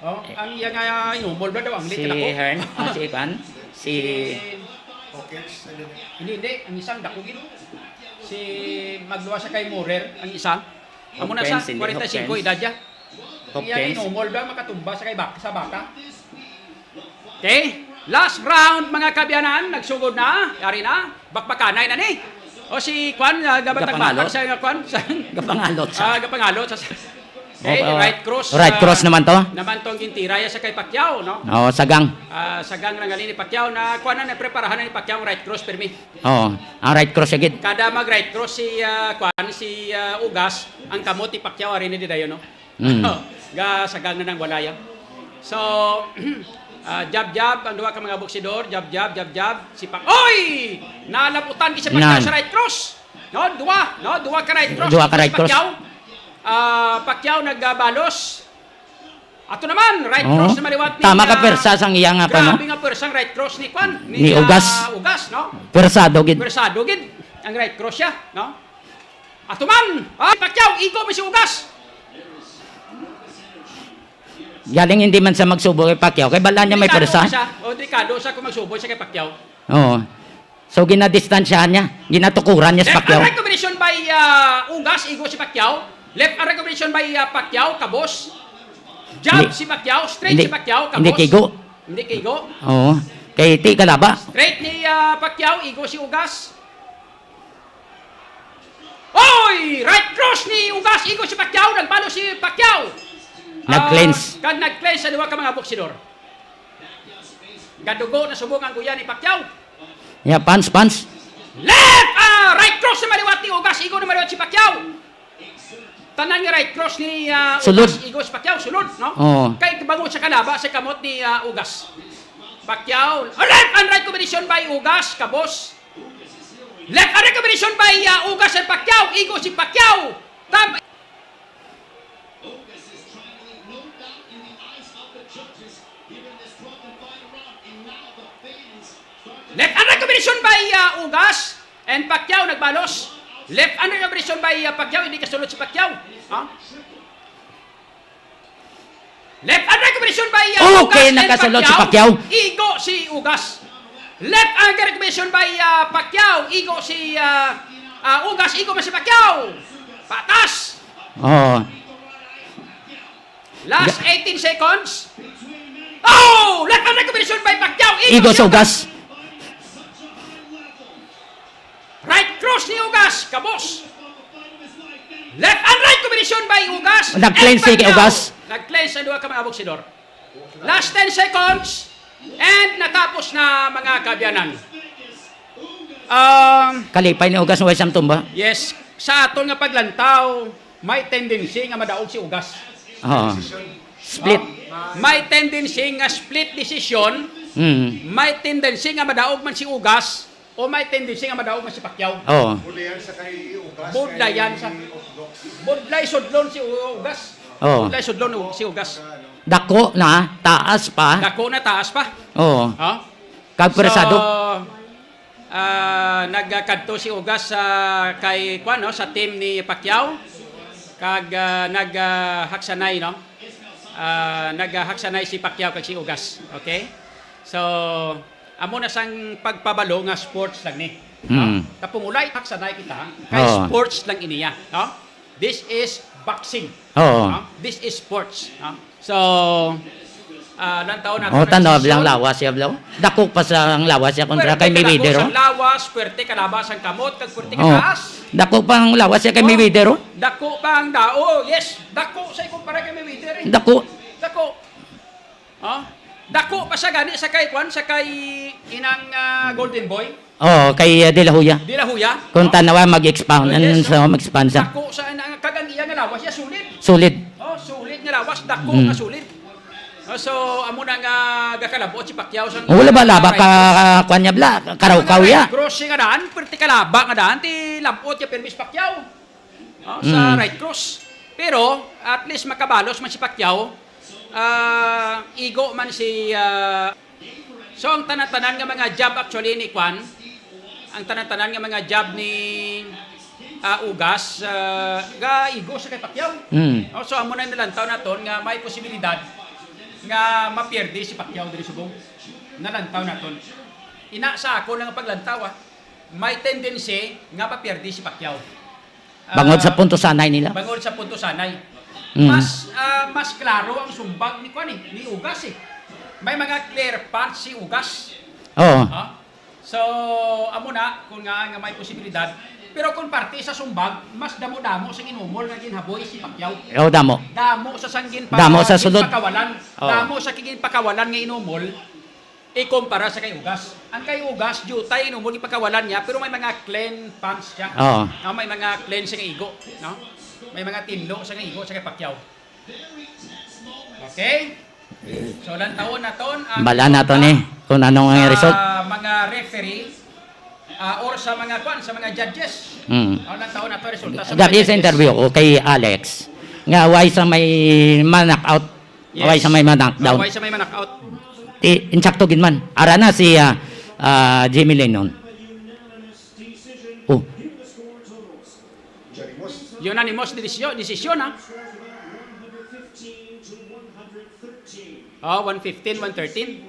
Oh, ang iya nga inumol ba daw ang si lit na ko? Hearn, ah, si Ivan, si Hindi, hindi. Ang isang dako gid. Si magluwas sa kay Moorer, ang isa. Amo na sa Hopkins, hindi, kwarenta y singko Hopkins. Edad niya. Ang iya Hopkins. Inumol ba makatumba sa kay bak-, sa baka? Okay? Last round, mga kaabyanan, nagsugod na. Yari na. Bakbakanay na ni. O si Kwan, ah, gabatag-batag Gapangalot. Sa nga Kwan. Sa Gapangalot sa. Ah, gapangalot sa. Okay, Oo. Right cross, Right ah, cross naman to. Naman to ang gintira ya sa kay Pacquiao, no? Oo, sagang. Ah, sagang na gali ni Pacquiao na kuan na, napreparahan na ni Pacquiao ang right cross, pirmi. Oo, ang right cross agad. Kada mag right cross si, ah, kuan, si, ah, Ugas, ang kamot ni Pacquiao ari na di dayon, no? Mm. Ga sagang na nang walaya. So, ah, jab, jab ang duha ka mga boksidor, jab, jab, jab, jab. Si Pac-, oy! Nalabutan ni si Pacquiao Nan. Sa right cross. No, duha, no, duha ka right cross. Duha ka right cross. Pacquiao. Ah, Pacquiao nagbalos. Ato naman, right Oo. Cross na maliwat ni, Tama ka, ah, pwersa sang iya nga pa, no? Grabe nga pwersa ang right cross ni Kwan, ni, Ni ah, Ugas. Ugas, no? Pwersado gid. Pwersado gid ang right cross siya, no? Ato man, ah, Pacquiao, igo mo si Ugas. Galing hindi man siya magsubo kay Pacquiao, kay bala niya may Delikado pwersa. Siya. O, delikado siya kung magsubo siya kay Pacquiao. Oo. So, ginadistansyahan niya, ginatukuran niya si Left Pacquiao. Uppercut combination by, ah, Ugas, igo si Pacquiao. Left uppercut combination by, ah, Pacquiao, kabos. Jab Hindi. Si Pacquiao, straight Hindi. Si Pacquiao, kabos. Hindi kigo. Hindi kigo. Oo. Kay ti kalaba. Straight ni, ah, Pacquiao, igo si Ugas. Oy! Right cross ni Ugas, igo si Pacquiao, nagbalo si Pacquiao. Nag-cleanse. Ah, kag nag-cleanse sa duha ka mga boksidor. Gadugo na subong ang guya ni Pacquiao. Yeah, punch, punch. Left! Ah, right cross na maliwat ni Ugas, igo na maliwat si Pacquiao. Tanan nga right cross ni, ah, Sulod. Ugas, igo si Pacquiao, sulod, no? Oo. Kay bangod sa kalaba sa kamot ni, ah, Ugas. Pacquiao, ah, left and right combination by Ugas, kabos. Left and right combination by, ah, Ugas and Pacquiao, igo si Pacquiao. Tam- Left hand combination by, uh, Ugas and Pacquiao nagbalos. Left hand combination by, uh, Pacquiao, hindi kasulod si Pacquiao. Ha? Left hand combination by, uh, Okay, Ugas and nakasulod si Pacquiao. Pacquiao. Igo si Ugas. Left hand combination by, uh, Pacquiao. Igo si, uh, uh, Ugas, igo man si Pacquiao. Patas. Oh. Last Ga- eighteen seconds. Oh! Left hand recombination by Pacquiao. Igo si Ugas. Right cross ni Ugas, kabos. Left and right combination by Ugas. Nag-cleanse si Ugas. Nag-cleanse ang duha ka mga boksidor. Last ten seconds. And natapos na, mga kaabyanan. Um, Kalipay ni Ugas, way siyang tumba. Yes. Sa aton nga paglantaw, may tendency nga madaog si Ugas. Oo. Split. May tendency nga split decision. Mm. May tendency nga madaog man si Ugas o may tendency nga madaog man si Pacquiao. Oo. Bulayan sa kay Ugas, Budlayan kay sa Ugas. Budlay sudlon si U-, Ugas. Oo. Budlay sudlon u-, si Ugas. Dako na, taas pa. Dako na, taas pa. Oo. Ha? Kag presado. So, ah, nagkadto si Ugas sa kay, kuwan, no, sa team ni Pacquiao. Kag, ah, nag, ah, haksanay, no? Ah, nag, ah, haksanay si Pacquiao kag si Ugas. Okay? So, amo na sang pagpabalo nga sports lang ni. No? Mm. Kapungulay, haksanay kita, kay Oo. sports lang iniya, no? This is boxing. Oo. No? This is sports, no? So, ah, lantaw nato Oh, ang tanaw decision. Lang lawas siya, bro. Dako pa sa ang lawas siya kontra Puwerte kay ka Mayweather, dako oh. Sa lawas, puwerte ka lawas ang kamot, kag puwerte ka Oh. Taas. Dako pa ang lawas siya kay Oh. Mayweather, oh. Dako pa ang dao, yes. Dako sa ikumpara kay Mayweather, eh. Dako. Dako. Oh? Dako pa siya gani sa kay, kwan, sa kay inang, ah, Golden Boy. Oh, kay, ah, De La Hoya. De La Hoya. Kung Oh? tanawa, mag-expound. Oh, yes, Ano no? sa mag-expand sa? Dako sa, ang, kag ang iya nga lawas, siya sulit. Sulit. Oh, sulit nga lawas, dako Mm. nga sulit. Oh, so, amo na nga gakalabot si Pacquiao sa Wala ba laba ka, kwan niya, bla? Karaw-kaw ya. Cross nga daan, perti kalaba nga daan, ti labot ya permis Pacquiao. Oh, sa Mm. right cross. Pero, at least makabalos man si Pacquiao. Ah, igo man si, ah, so, ang tanan-tanan nga mga jab actually ni kwan, ang tanan-tanan nga mga jab ni, ah, Ugas, ah, ga igo sa kay Pacquiao. Mm. Oh, so, amo na nalantaw naton nga may posibilidad nga mapierde si Pacquiao diri subong. Nalantaw naton. Ina sa ako lang ang paglantaw, ah. May tendency nga mapierde si Pacquiao. Bangod sa Ah, puntos anay nila? Bangod sa puntos anay. Mm. Mas, ah, mas klaro ang sumbag ni, kuwan eh, ni Ugas eh. May mga clear punch si Ugas. Oo. Ha? So, amo na, kung nga, nga may posibilidad. Pero kung parte sa sumbag, mas damo-damo sa inumol nga ginhaboy si Pacquiao. Oo, damo. Damo sa sang ginpa-, Damo sa sulod. ginpakawalan. Oo. Damo sa ginpakawalan nga inumol. Ikumpara sa kay Ugas. Ang kay Ugas, diutay inumon ipakawalan niya, pero may mga clean punch siya. Oo. Ah, may mga clean siya nga igo, no? May mga tinlo siya nga igo sa kay Pacquiao. Okay? So, lantawon naton ang Bala naton resulta eh, kung anong ang sa result. mga referee, ah, or sa mga kwan, sa mga judges. Mm. Oh, lantawon naton resulta sa Gabi mga sa judges. interview ko kay Alex, nga why sa may ma-knock out Yes. Why sa may ma-knock down? Why sa may ma-knock out? Ti, insakto gid man. Ara na si, ah, ah, Jimmy Lennon. Oh. Unanimous desisyon, desisyon, ha? Oh, one fifteen, one thirteen.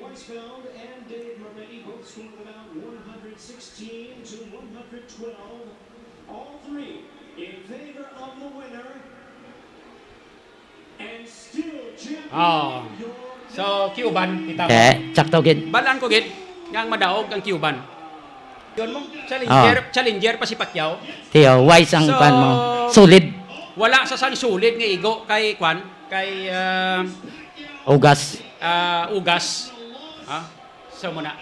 Oh. So, Cuban, kita mo. Eh, sakto gid. Balaan ko gid nga ang madaog ang Cuban. Yun mo, challenger, Ah. challenger pa si Pacquiao. Tiyo, wise ang So, kwan mo. Solid. Wala sa sang solid nga igo kay kwan, kay, ah, Ugas. ah, Ugas. Ha? So, muna.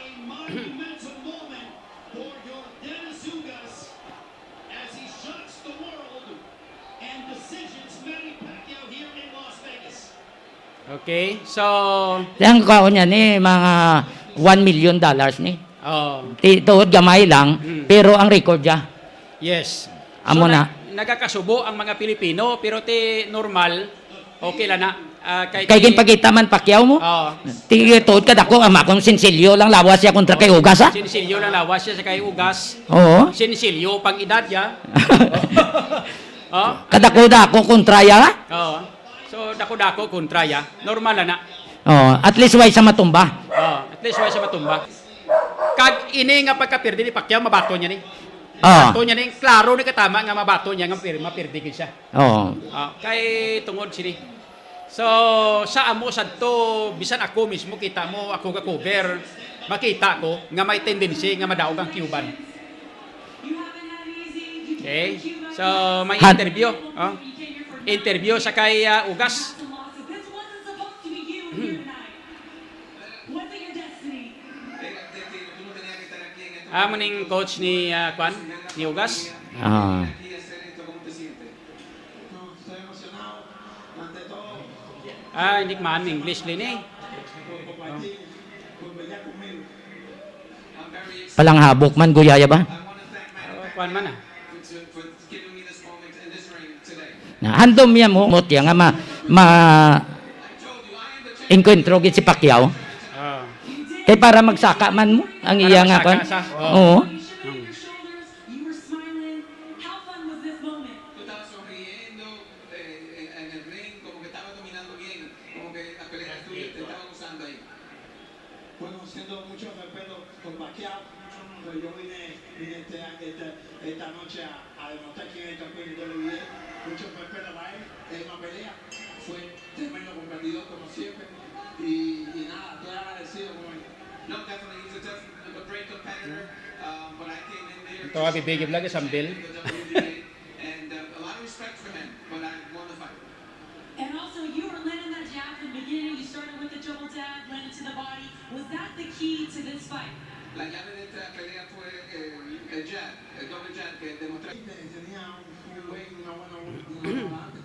Okay, so Ang kaon niya ni, mga one million dollars ni. Oh. Ti-, tuod gamay lang, Mm. pero ang record niya. Yes. Amo So, na. nag-, nagakasubo ang mga Pilipino, pero ti normal, okay lang na. Ah, kay Kay ti ginpakita man Pacquiao mo? Oo. Ti tuod ka dako, ang akong sinsilyo lang lawas siya kontra kay Ugas, ha? Sinsilyo lang lawas siya sa kay Ugas. Oo. Sinsilyo pang edad ya. Oh. Kadako-dako kontra ya, ha? Oo. So, dako-dako kontra ya. Normal na na. Oo, at least way sa matumba. Oo, at least way sa matumba. Kag ini nga pagkapirdi ni Pacquiao, mabato niya ni. Oo. Mabato niya ni. Klaro ni katama nga mabato niya nga pir-, mapirdi gid siya. Oo. Ah, kay tungod sini. So, sa amo sadto, bisan ako mismo, kita mo, ako ga-cover, makita ko nga may tendency nga madaog ang Cuban. Okay? So, may Han- interview, oh. Interview sa kay, ah, Ugas. Amo ning coach ni, ah, kwan, ni Ugas. Ah. Ah, hindi man English lini. Palanghabok man, guyaya ba? Oh, kwan man, ah. Na, handom niya mo, mot niya nga ma-, ma-, engkwentro gid si Pacquiao. Ah. Kay para magsaka man mo ang Para iya nga magsaka kwan. sa, oh. Oo. Hmm. Bueno, siento mucho respeto por Pacquiao, pero yo vine, vine este, este, esta noche a, a demostrar quién es el campeón de W B A. Mucho respeto para él, es una pelea. Fue tremendo competidor como siempre. Y, y nada, estoy agradecido con él. No, definitely, he's a tough, a great competitor. Um, but I came in there Ito nga, bibigyan lang, sambil. And, um, a lot of respect for him, but I won the fight. And also, you were laying that jab from the beginning. Key to this fight. La llave de esta pelea fue el, el jab, el doble jab que demostró. Tenía un, un buen, una buena, una buena banda.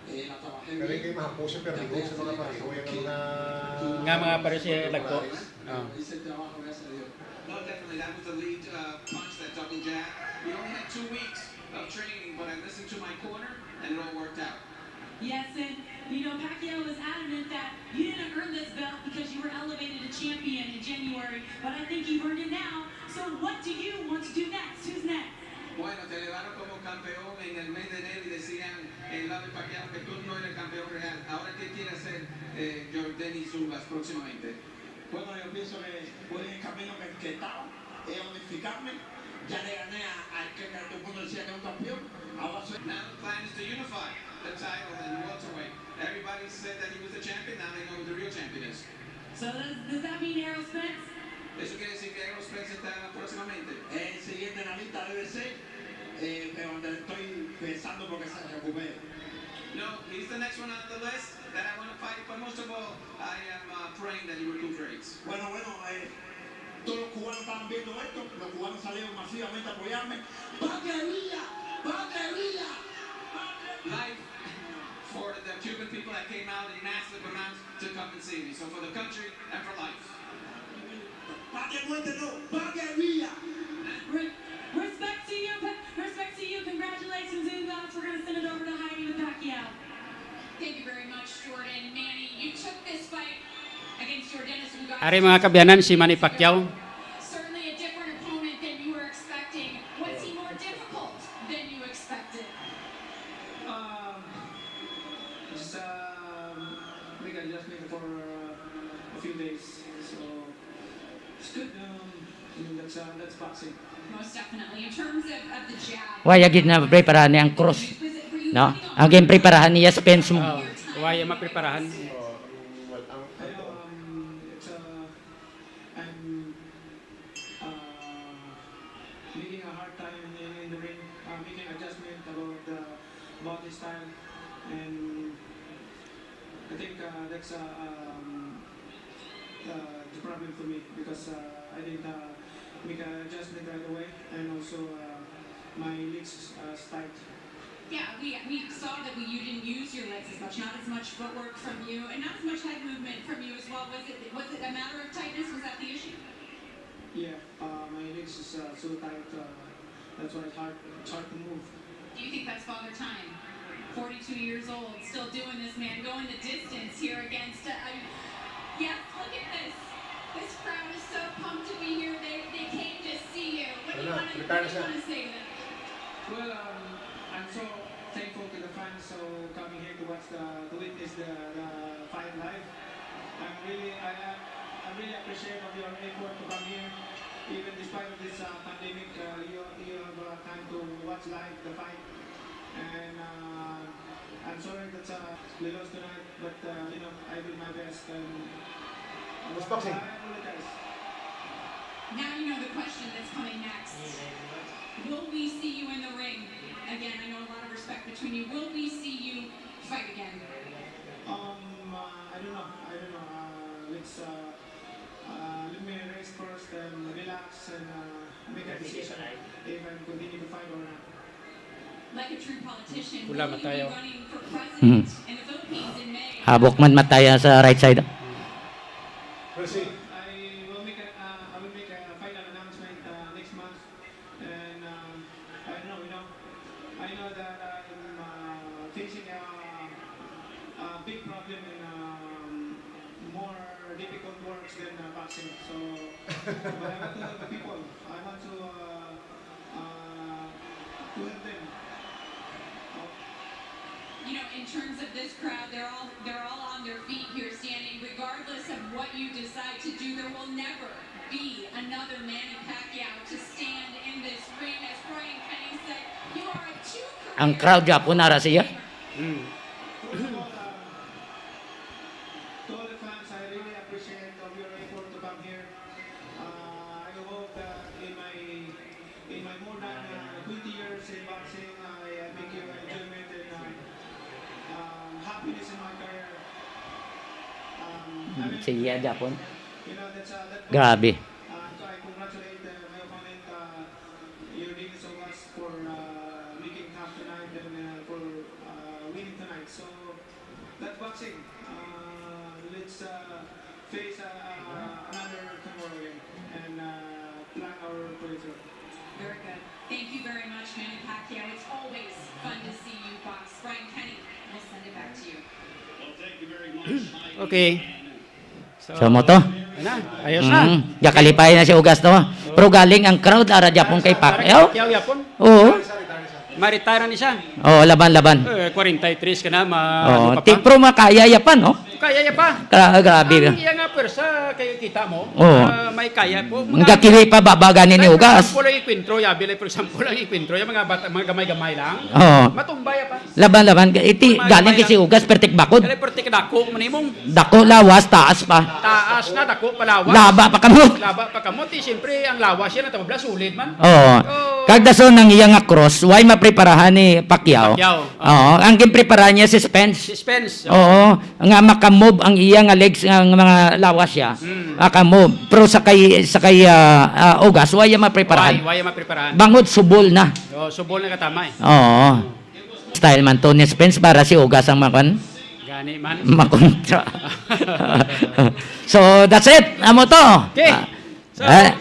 Eh, la trabajé Kaya kay bien. mahapuso pero di ko sa mga pareho yung mga Nga mga pareho siya lagko. Ah. Hice el trabajo, gracias a Dios. No, definitely, that was the lead uh, punch, that double jab. We only had two weeks of training, but I listened to my corner, and it all worked out. Yes, and you know, Pacquiao was adamant that you didn't earn this belt because you were elevated to champion in January, but I think you've earned it now. So what do you want to do next? Who's next? Bueno, te elevaron como campeón en el mes de enero y decían en el lado de Pacquiao que tú no eres campeón real. Ahora, ¿qué quiere hacer eh, Yordenis Ugas próximamente? Bueno, yo pienso que voy en el camino que, que estaba, es unificarme. Ya le gané a- al que todo el mundo decía que era un campeón. Ahora soy Now the plan is to unify the title and the welterweight. Everybody said that he was the champion. Now they know who the real champion is. So does, does that mean Errol Spence? Eso quiere decir que Errol Spence está próximamente. El siguiente en la lista debe ser, eh, pero estoy pensando porque se recupere. No, he's the next one on the list that I want to fight. But most of all, I am uh, praying that he recuperates. Bueno, bueno, eh, todos los cubanos estaban viendo esto, los cubanos salieron masivamente a apoyarme. ¡Patria viva! ¡Patria viva! Life for the Cuban people that came out in massive amounts to come and see me. So for the country and for life. ¡Patria muerte no! ¡Patria viva! Re- respect to you, Pa- respect to you. Congratulations, Ugas. We're gonna send it over to Heidi with Pacquiao. Thank you very much, Jordan. Manny, you took this fight against Yordenis Ugas. Ari, mga kaabyanan, si Manny Pacquiao. Certainly a different opponent than you were expecting. Was he more difficult than you expected? Um, just um, make adjustment for uh, a few days. So it's good. Um, I mean, that's uh, that's boxing. Most definitely. In terms of, of the jab, Waya gid na preparahan niya ang cross. No? Ang ginpreparahan niya sa Spence mo. Oh, waya mapreparahan. I know um, it's uh, I'm uh, making a hard time in, in the ring, uh, making adjustment about the about his style, and I think uh, that's uh, um, uh, the problem for me because uh, I didn't uh, make an adjustment right away, and also uh, my legs uh, is tight. Yeah, we, we saw that we, you didn't use your legs as much, not as much footwork from you, and not as much head movement from you as well. Was it was it a matter of tightness? Was that the issue? Yeah, uh, my legs is uh, so tight. Uh, that's why it's hard. It's hard to move. Do you think that's Father Time? forty-two years old, still doing this, man, going the distance here against. Uh, a- yes, look at this. This crowd is so pumped to be here. They, they came to see you. What do you Wala, want to, retire what do you siya. want to say to them? Well, um, I'm so thankful to the fans for coming here to watch the to witness the, the fight live. I'm really I, I- I'm really appreciative of your effort to come here, even despite of this uh, pandemic. Uh, you you have uh, time to watch live the fight, and uh, I'm sorry that uh, we lost tonight, but uh, you know I did my best and Mas boxing. I apologize. Now you know the question that's coming next. Will we see you in the ring again? I know a lot of respect between you. Will we see you fight again? Um, uh, I don't know. I don't know. Uh, let's uh, uh, let me rest first and relax and uh, make a decision if I'm continue to fight or not. Like a true politician, Pula will you be matayo. Running for Hmm. president in the Philippines in May? Habok man mataya sa right side. We'll see. I will make a uh, I will make a final announcement uh, next month, and um, I don't know. You know, I know that I'm uh, facing a, a big problem and um, more difficult works than uh, boxing. So, but I want to help the people. I want to uh, uh, to help them. You know, in terms of this crowd, they're all they're all on their feet here, standing. Regardless of what you decide to do, there will never be another Manny Pacquiao to stand in this ring. As Brian Kenny said, you are a two. Ang crowd gapon nara siya. Mm. First of all, uh, to all the fans, I really appreciate of your effort to come here. Uh, I hope that in my in my more than uh, twenty years in boxing, I uh, make you enjoyment and uh, um, happiness in my career. Um, I mean, Siya gapon. Grabe. Uh, so I congratulate uh, my opponent, uh, Eugene Sogas, for uh, making tough tonight and uh, for uh, winning tonight. So that boxing, uh, let's uh, face uh, uh, another tomorrow and uh, plan our further. Very good. Thank you very much, Manny Pacquiao. It's always fun to see you box. Brian Kenny, we'll send it back to you. Okay. So mo to? Ana, ayos na. Mm, gakalipay na si Ugas to. Pero galing ang crowd ara gyapon kay Pacquiao. Pacquiao yapon. Oo. Maritara ni siya. Oo, laban, laban. Eh, forty-three ka na, ma Oo, ano ka ti pa? Pro makaya ya pa, no? Kaya ya pa. Gra- grabe. Ang iya nga pwersa kay kita mo, Oo. ah, may kaya po. Ang gakiwi pa baba gani ni Ugas. Sample ang enkwentro, yabi like, for example, ang enkwentro, yung mga bata, mga gamay-gamay lang. Oo. Matumba ya pa. Laban-laban, iti May galing may- kay si Ugas, pertik bakod. Kaya pertik dako man imong Dako lawas, taas pa. Taas na, dako palawas. Laba pa kamo. Laba pa kamo, ti siyempre ang lawas yan at ang sulid man. Oo. Oh. Kag dason ang iya nga cross, why mapreparahan ni Pacquiao? Pacquiao. Oo, ang ginpreparahan niya si Spence. Si Spence. Oo, nga makamove ang iya nga legs nga, nga mga lawas siya. Mm. Makamove. Pero sa kay sa kay ah, ah, Ugas, why iya mapreparahan? Why, why mapreparahan? Bangod subol na. Oh, subol na katama eh. Oo. Style man to ni Spence para si Ugas ang makon. Gani man. Makontra. So, that's it. Amo to. Okay. Ah, So, eh.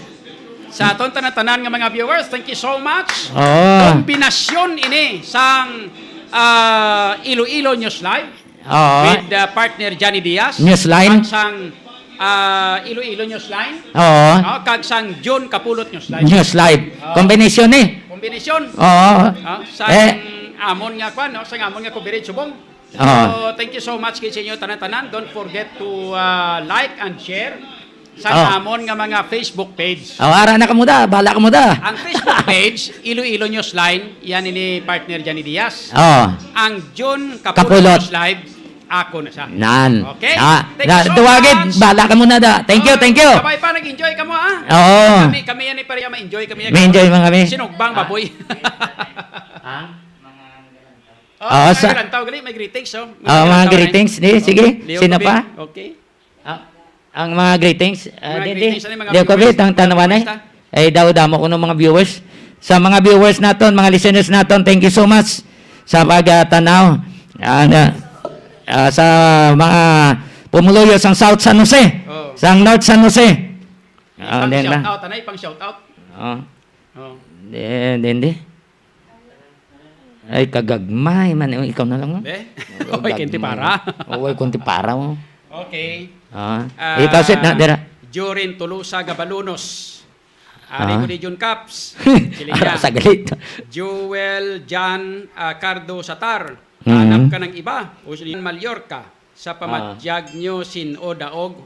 Sa aton tanan-tanan nga mga viewers, thank you so much. Oh. Kombinasyon ini sang uh, Iloilo News Live oh. With uh, partner Johnny Diaz. News Line. At sang uh, Iloilo News Line. Oh. Oh, kag sang June Kapulot News Live. News Live. Oh. Kombinasyon eh. Kombinasyon. Oh. Oh, sang eh. Amon nga kwan, no? Sang amon nga coverage subong. So, thank you so much kay sa inyo tanan-tanan. Don't forget to uh, like and share sa oh. Amon nga mga Facebook page. Oh, ara na kamo da, bala kamo da. Ang Facebook page, Iloilo Newsline, yan ni partner Johnny Diaz. Oh. Ang June Kapulot, Kapulot. News Live, ako na siya. Nan. Okay? Ah, thank na, you so duwagid, much. Bala kamo na da. Thank you, oh, thank you. Kabay pa, nag-enjoy kamo, ha? Oo. Kami, kami yan, eh, pareha, ma-enjoy kami. Ma-enjoy man kami. Sinugbang baboy. Ha? Oh, oh, sa, taw gali, may greetings, oh. Oh, mga greetings. Di, sige. Sino pa? Okay. Ah, ang mga greetings, uh, mga greetings, ano, mga Leo Covid, ang tanawanay. Ay, daw damo ko ng mga viewers. Sa mga viewers naton, mga listeners naton, thank you so much sa pagtanaw. Uh, uh, sa mga pumuluyo sa South San Jose, oh. Sa North San Jose. Uh, shout out, anay, pang shout out. Oh. Oh. Then, then, di. Ay, kagagmay man. Ikaw na lang, no? Eh? Oy, kinti para. Oy, kinti para mo. Okay. Ah, uh, ikaw, sit na, dira. Jorin Tolosa Gabalunos. Ari ah. Ko ni Jun Caps. Ara sa galit. Joel Jan uh, Cardo Satar. Mm-hmm. Hanap ka ng iba. O si Mallorca. Sa pamatyag ah. Nyo, sin-o daog,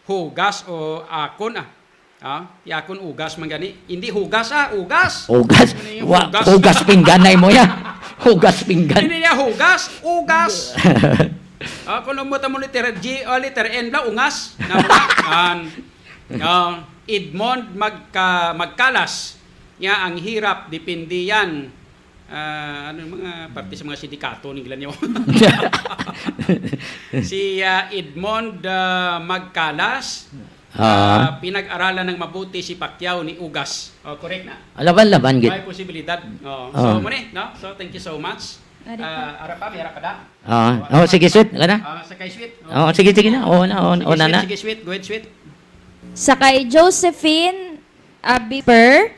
hugas o akon ah. Ah, ti akon ugas man gani. Hindi hugas ah, ugas. Ugas. Ano yung Wa, hugas? Hugas pinggan na imo ya. Hugas pinggan. Hindi niya hugas, ugas. Ah, kung lumot mo letter G, o letter N bla, ungas. Na, an, ah, Edmond Magka, Magkalas. Nga ang hirap, depende yan. Ah, ano yung mga parte sa mga sindikato ni Glanyo? Si ah, Edmond ah, Magkalas, ah, pinag-aralan ng mabuti si Pacquiao ni Ugas. Oh, correct na. Laban-laban gid. May posibilidad. Oh. So, oh. Muna, no? So, thank you so much. Ari pa. Ah, ara pa, may ara pa da. Ah, oh, sige, sweet. Kana? Ah, sa kay sweet. Oh, sige, sige na. Oo na, oo, sige, oo na, sweet, na. Sige, sweet. Go ahead, sweet. Sa kay Josephine Abiper,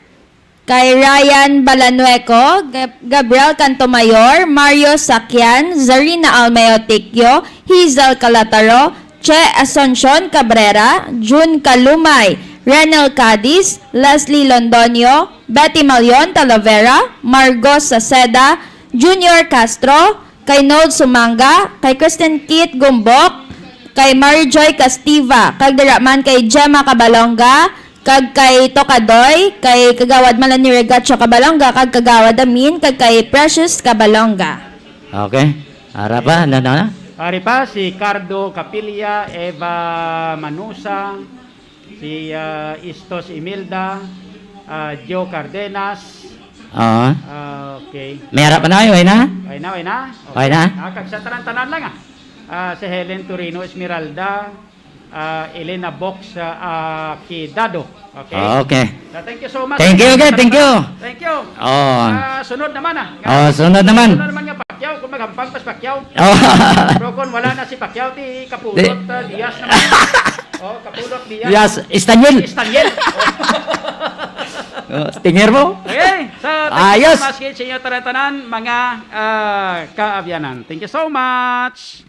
kay Ryan Balanueco, Gab- Gabriel Cantomayor, Mario Sakian, Zarina Almeo Ticchio, Hazel Calataro, Che Asuncion Cabrera, Jun Calumay, Renel Cadiz, Leslie Londonio, Betty Malion Talavera, Margos Saceda, Junior Castro, kay Nold Sumanga, kay Kristen Kit Gumbok, kay Mary Joy Castiva, kag dira man kay Gemma Cabalonga, kag kay Tokadoy, kay Kagawad Malani Regacho Cabalonga, kag Kagawad Amin, kag kay Precious Cabalonga. Okay. Ara pa, ano na? Ari pa si Cardo Capilla, Eva Manusa, si ah, Istos Imelda, ah, Joe Cardenas. Ah. Ah, okay. May ara pa na, way na? Way na, way na. Okay na? Ah, kag sa tanan-tanan lang ah. Ah, si Helen Torino Esmeralda, ah, Elena Box, ah, ah, Quidado. Okay? Okay. Na, thank you so much. Thank you, okay, thank you. Thank you. Oh. Ah, sunod naman, ah. Oh, sunod naman. Sunod naman nga Pacquiao, kung maghampang pa si Pacquiao. Oh. Pero kung wala na si Pacquiao, ti Kapulot, Di- ah, Diaz naman. Oh, Kapulot Diaz. Yes, Estanyel. Estanyel. Oh, stinger mo? Okay, so thank Ayos. you so much sa inyo tanan-tanan, mga ah, kaabyanan. Thank you so much.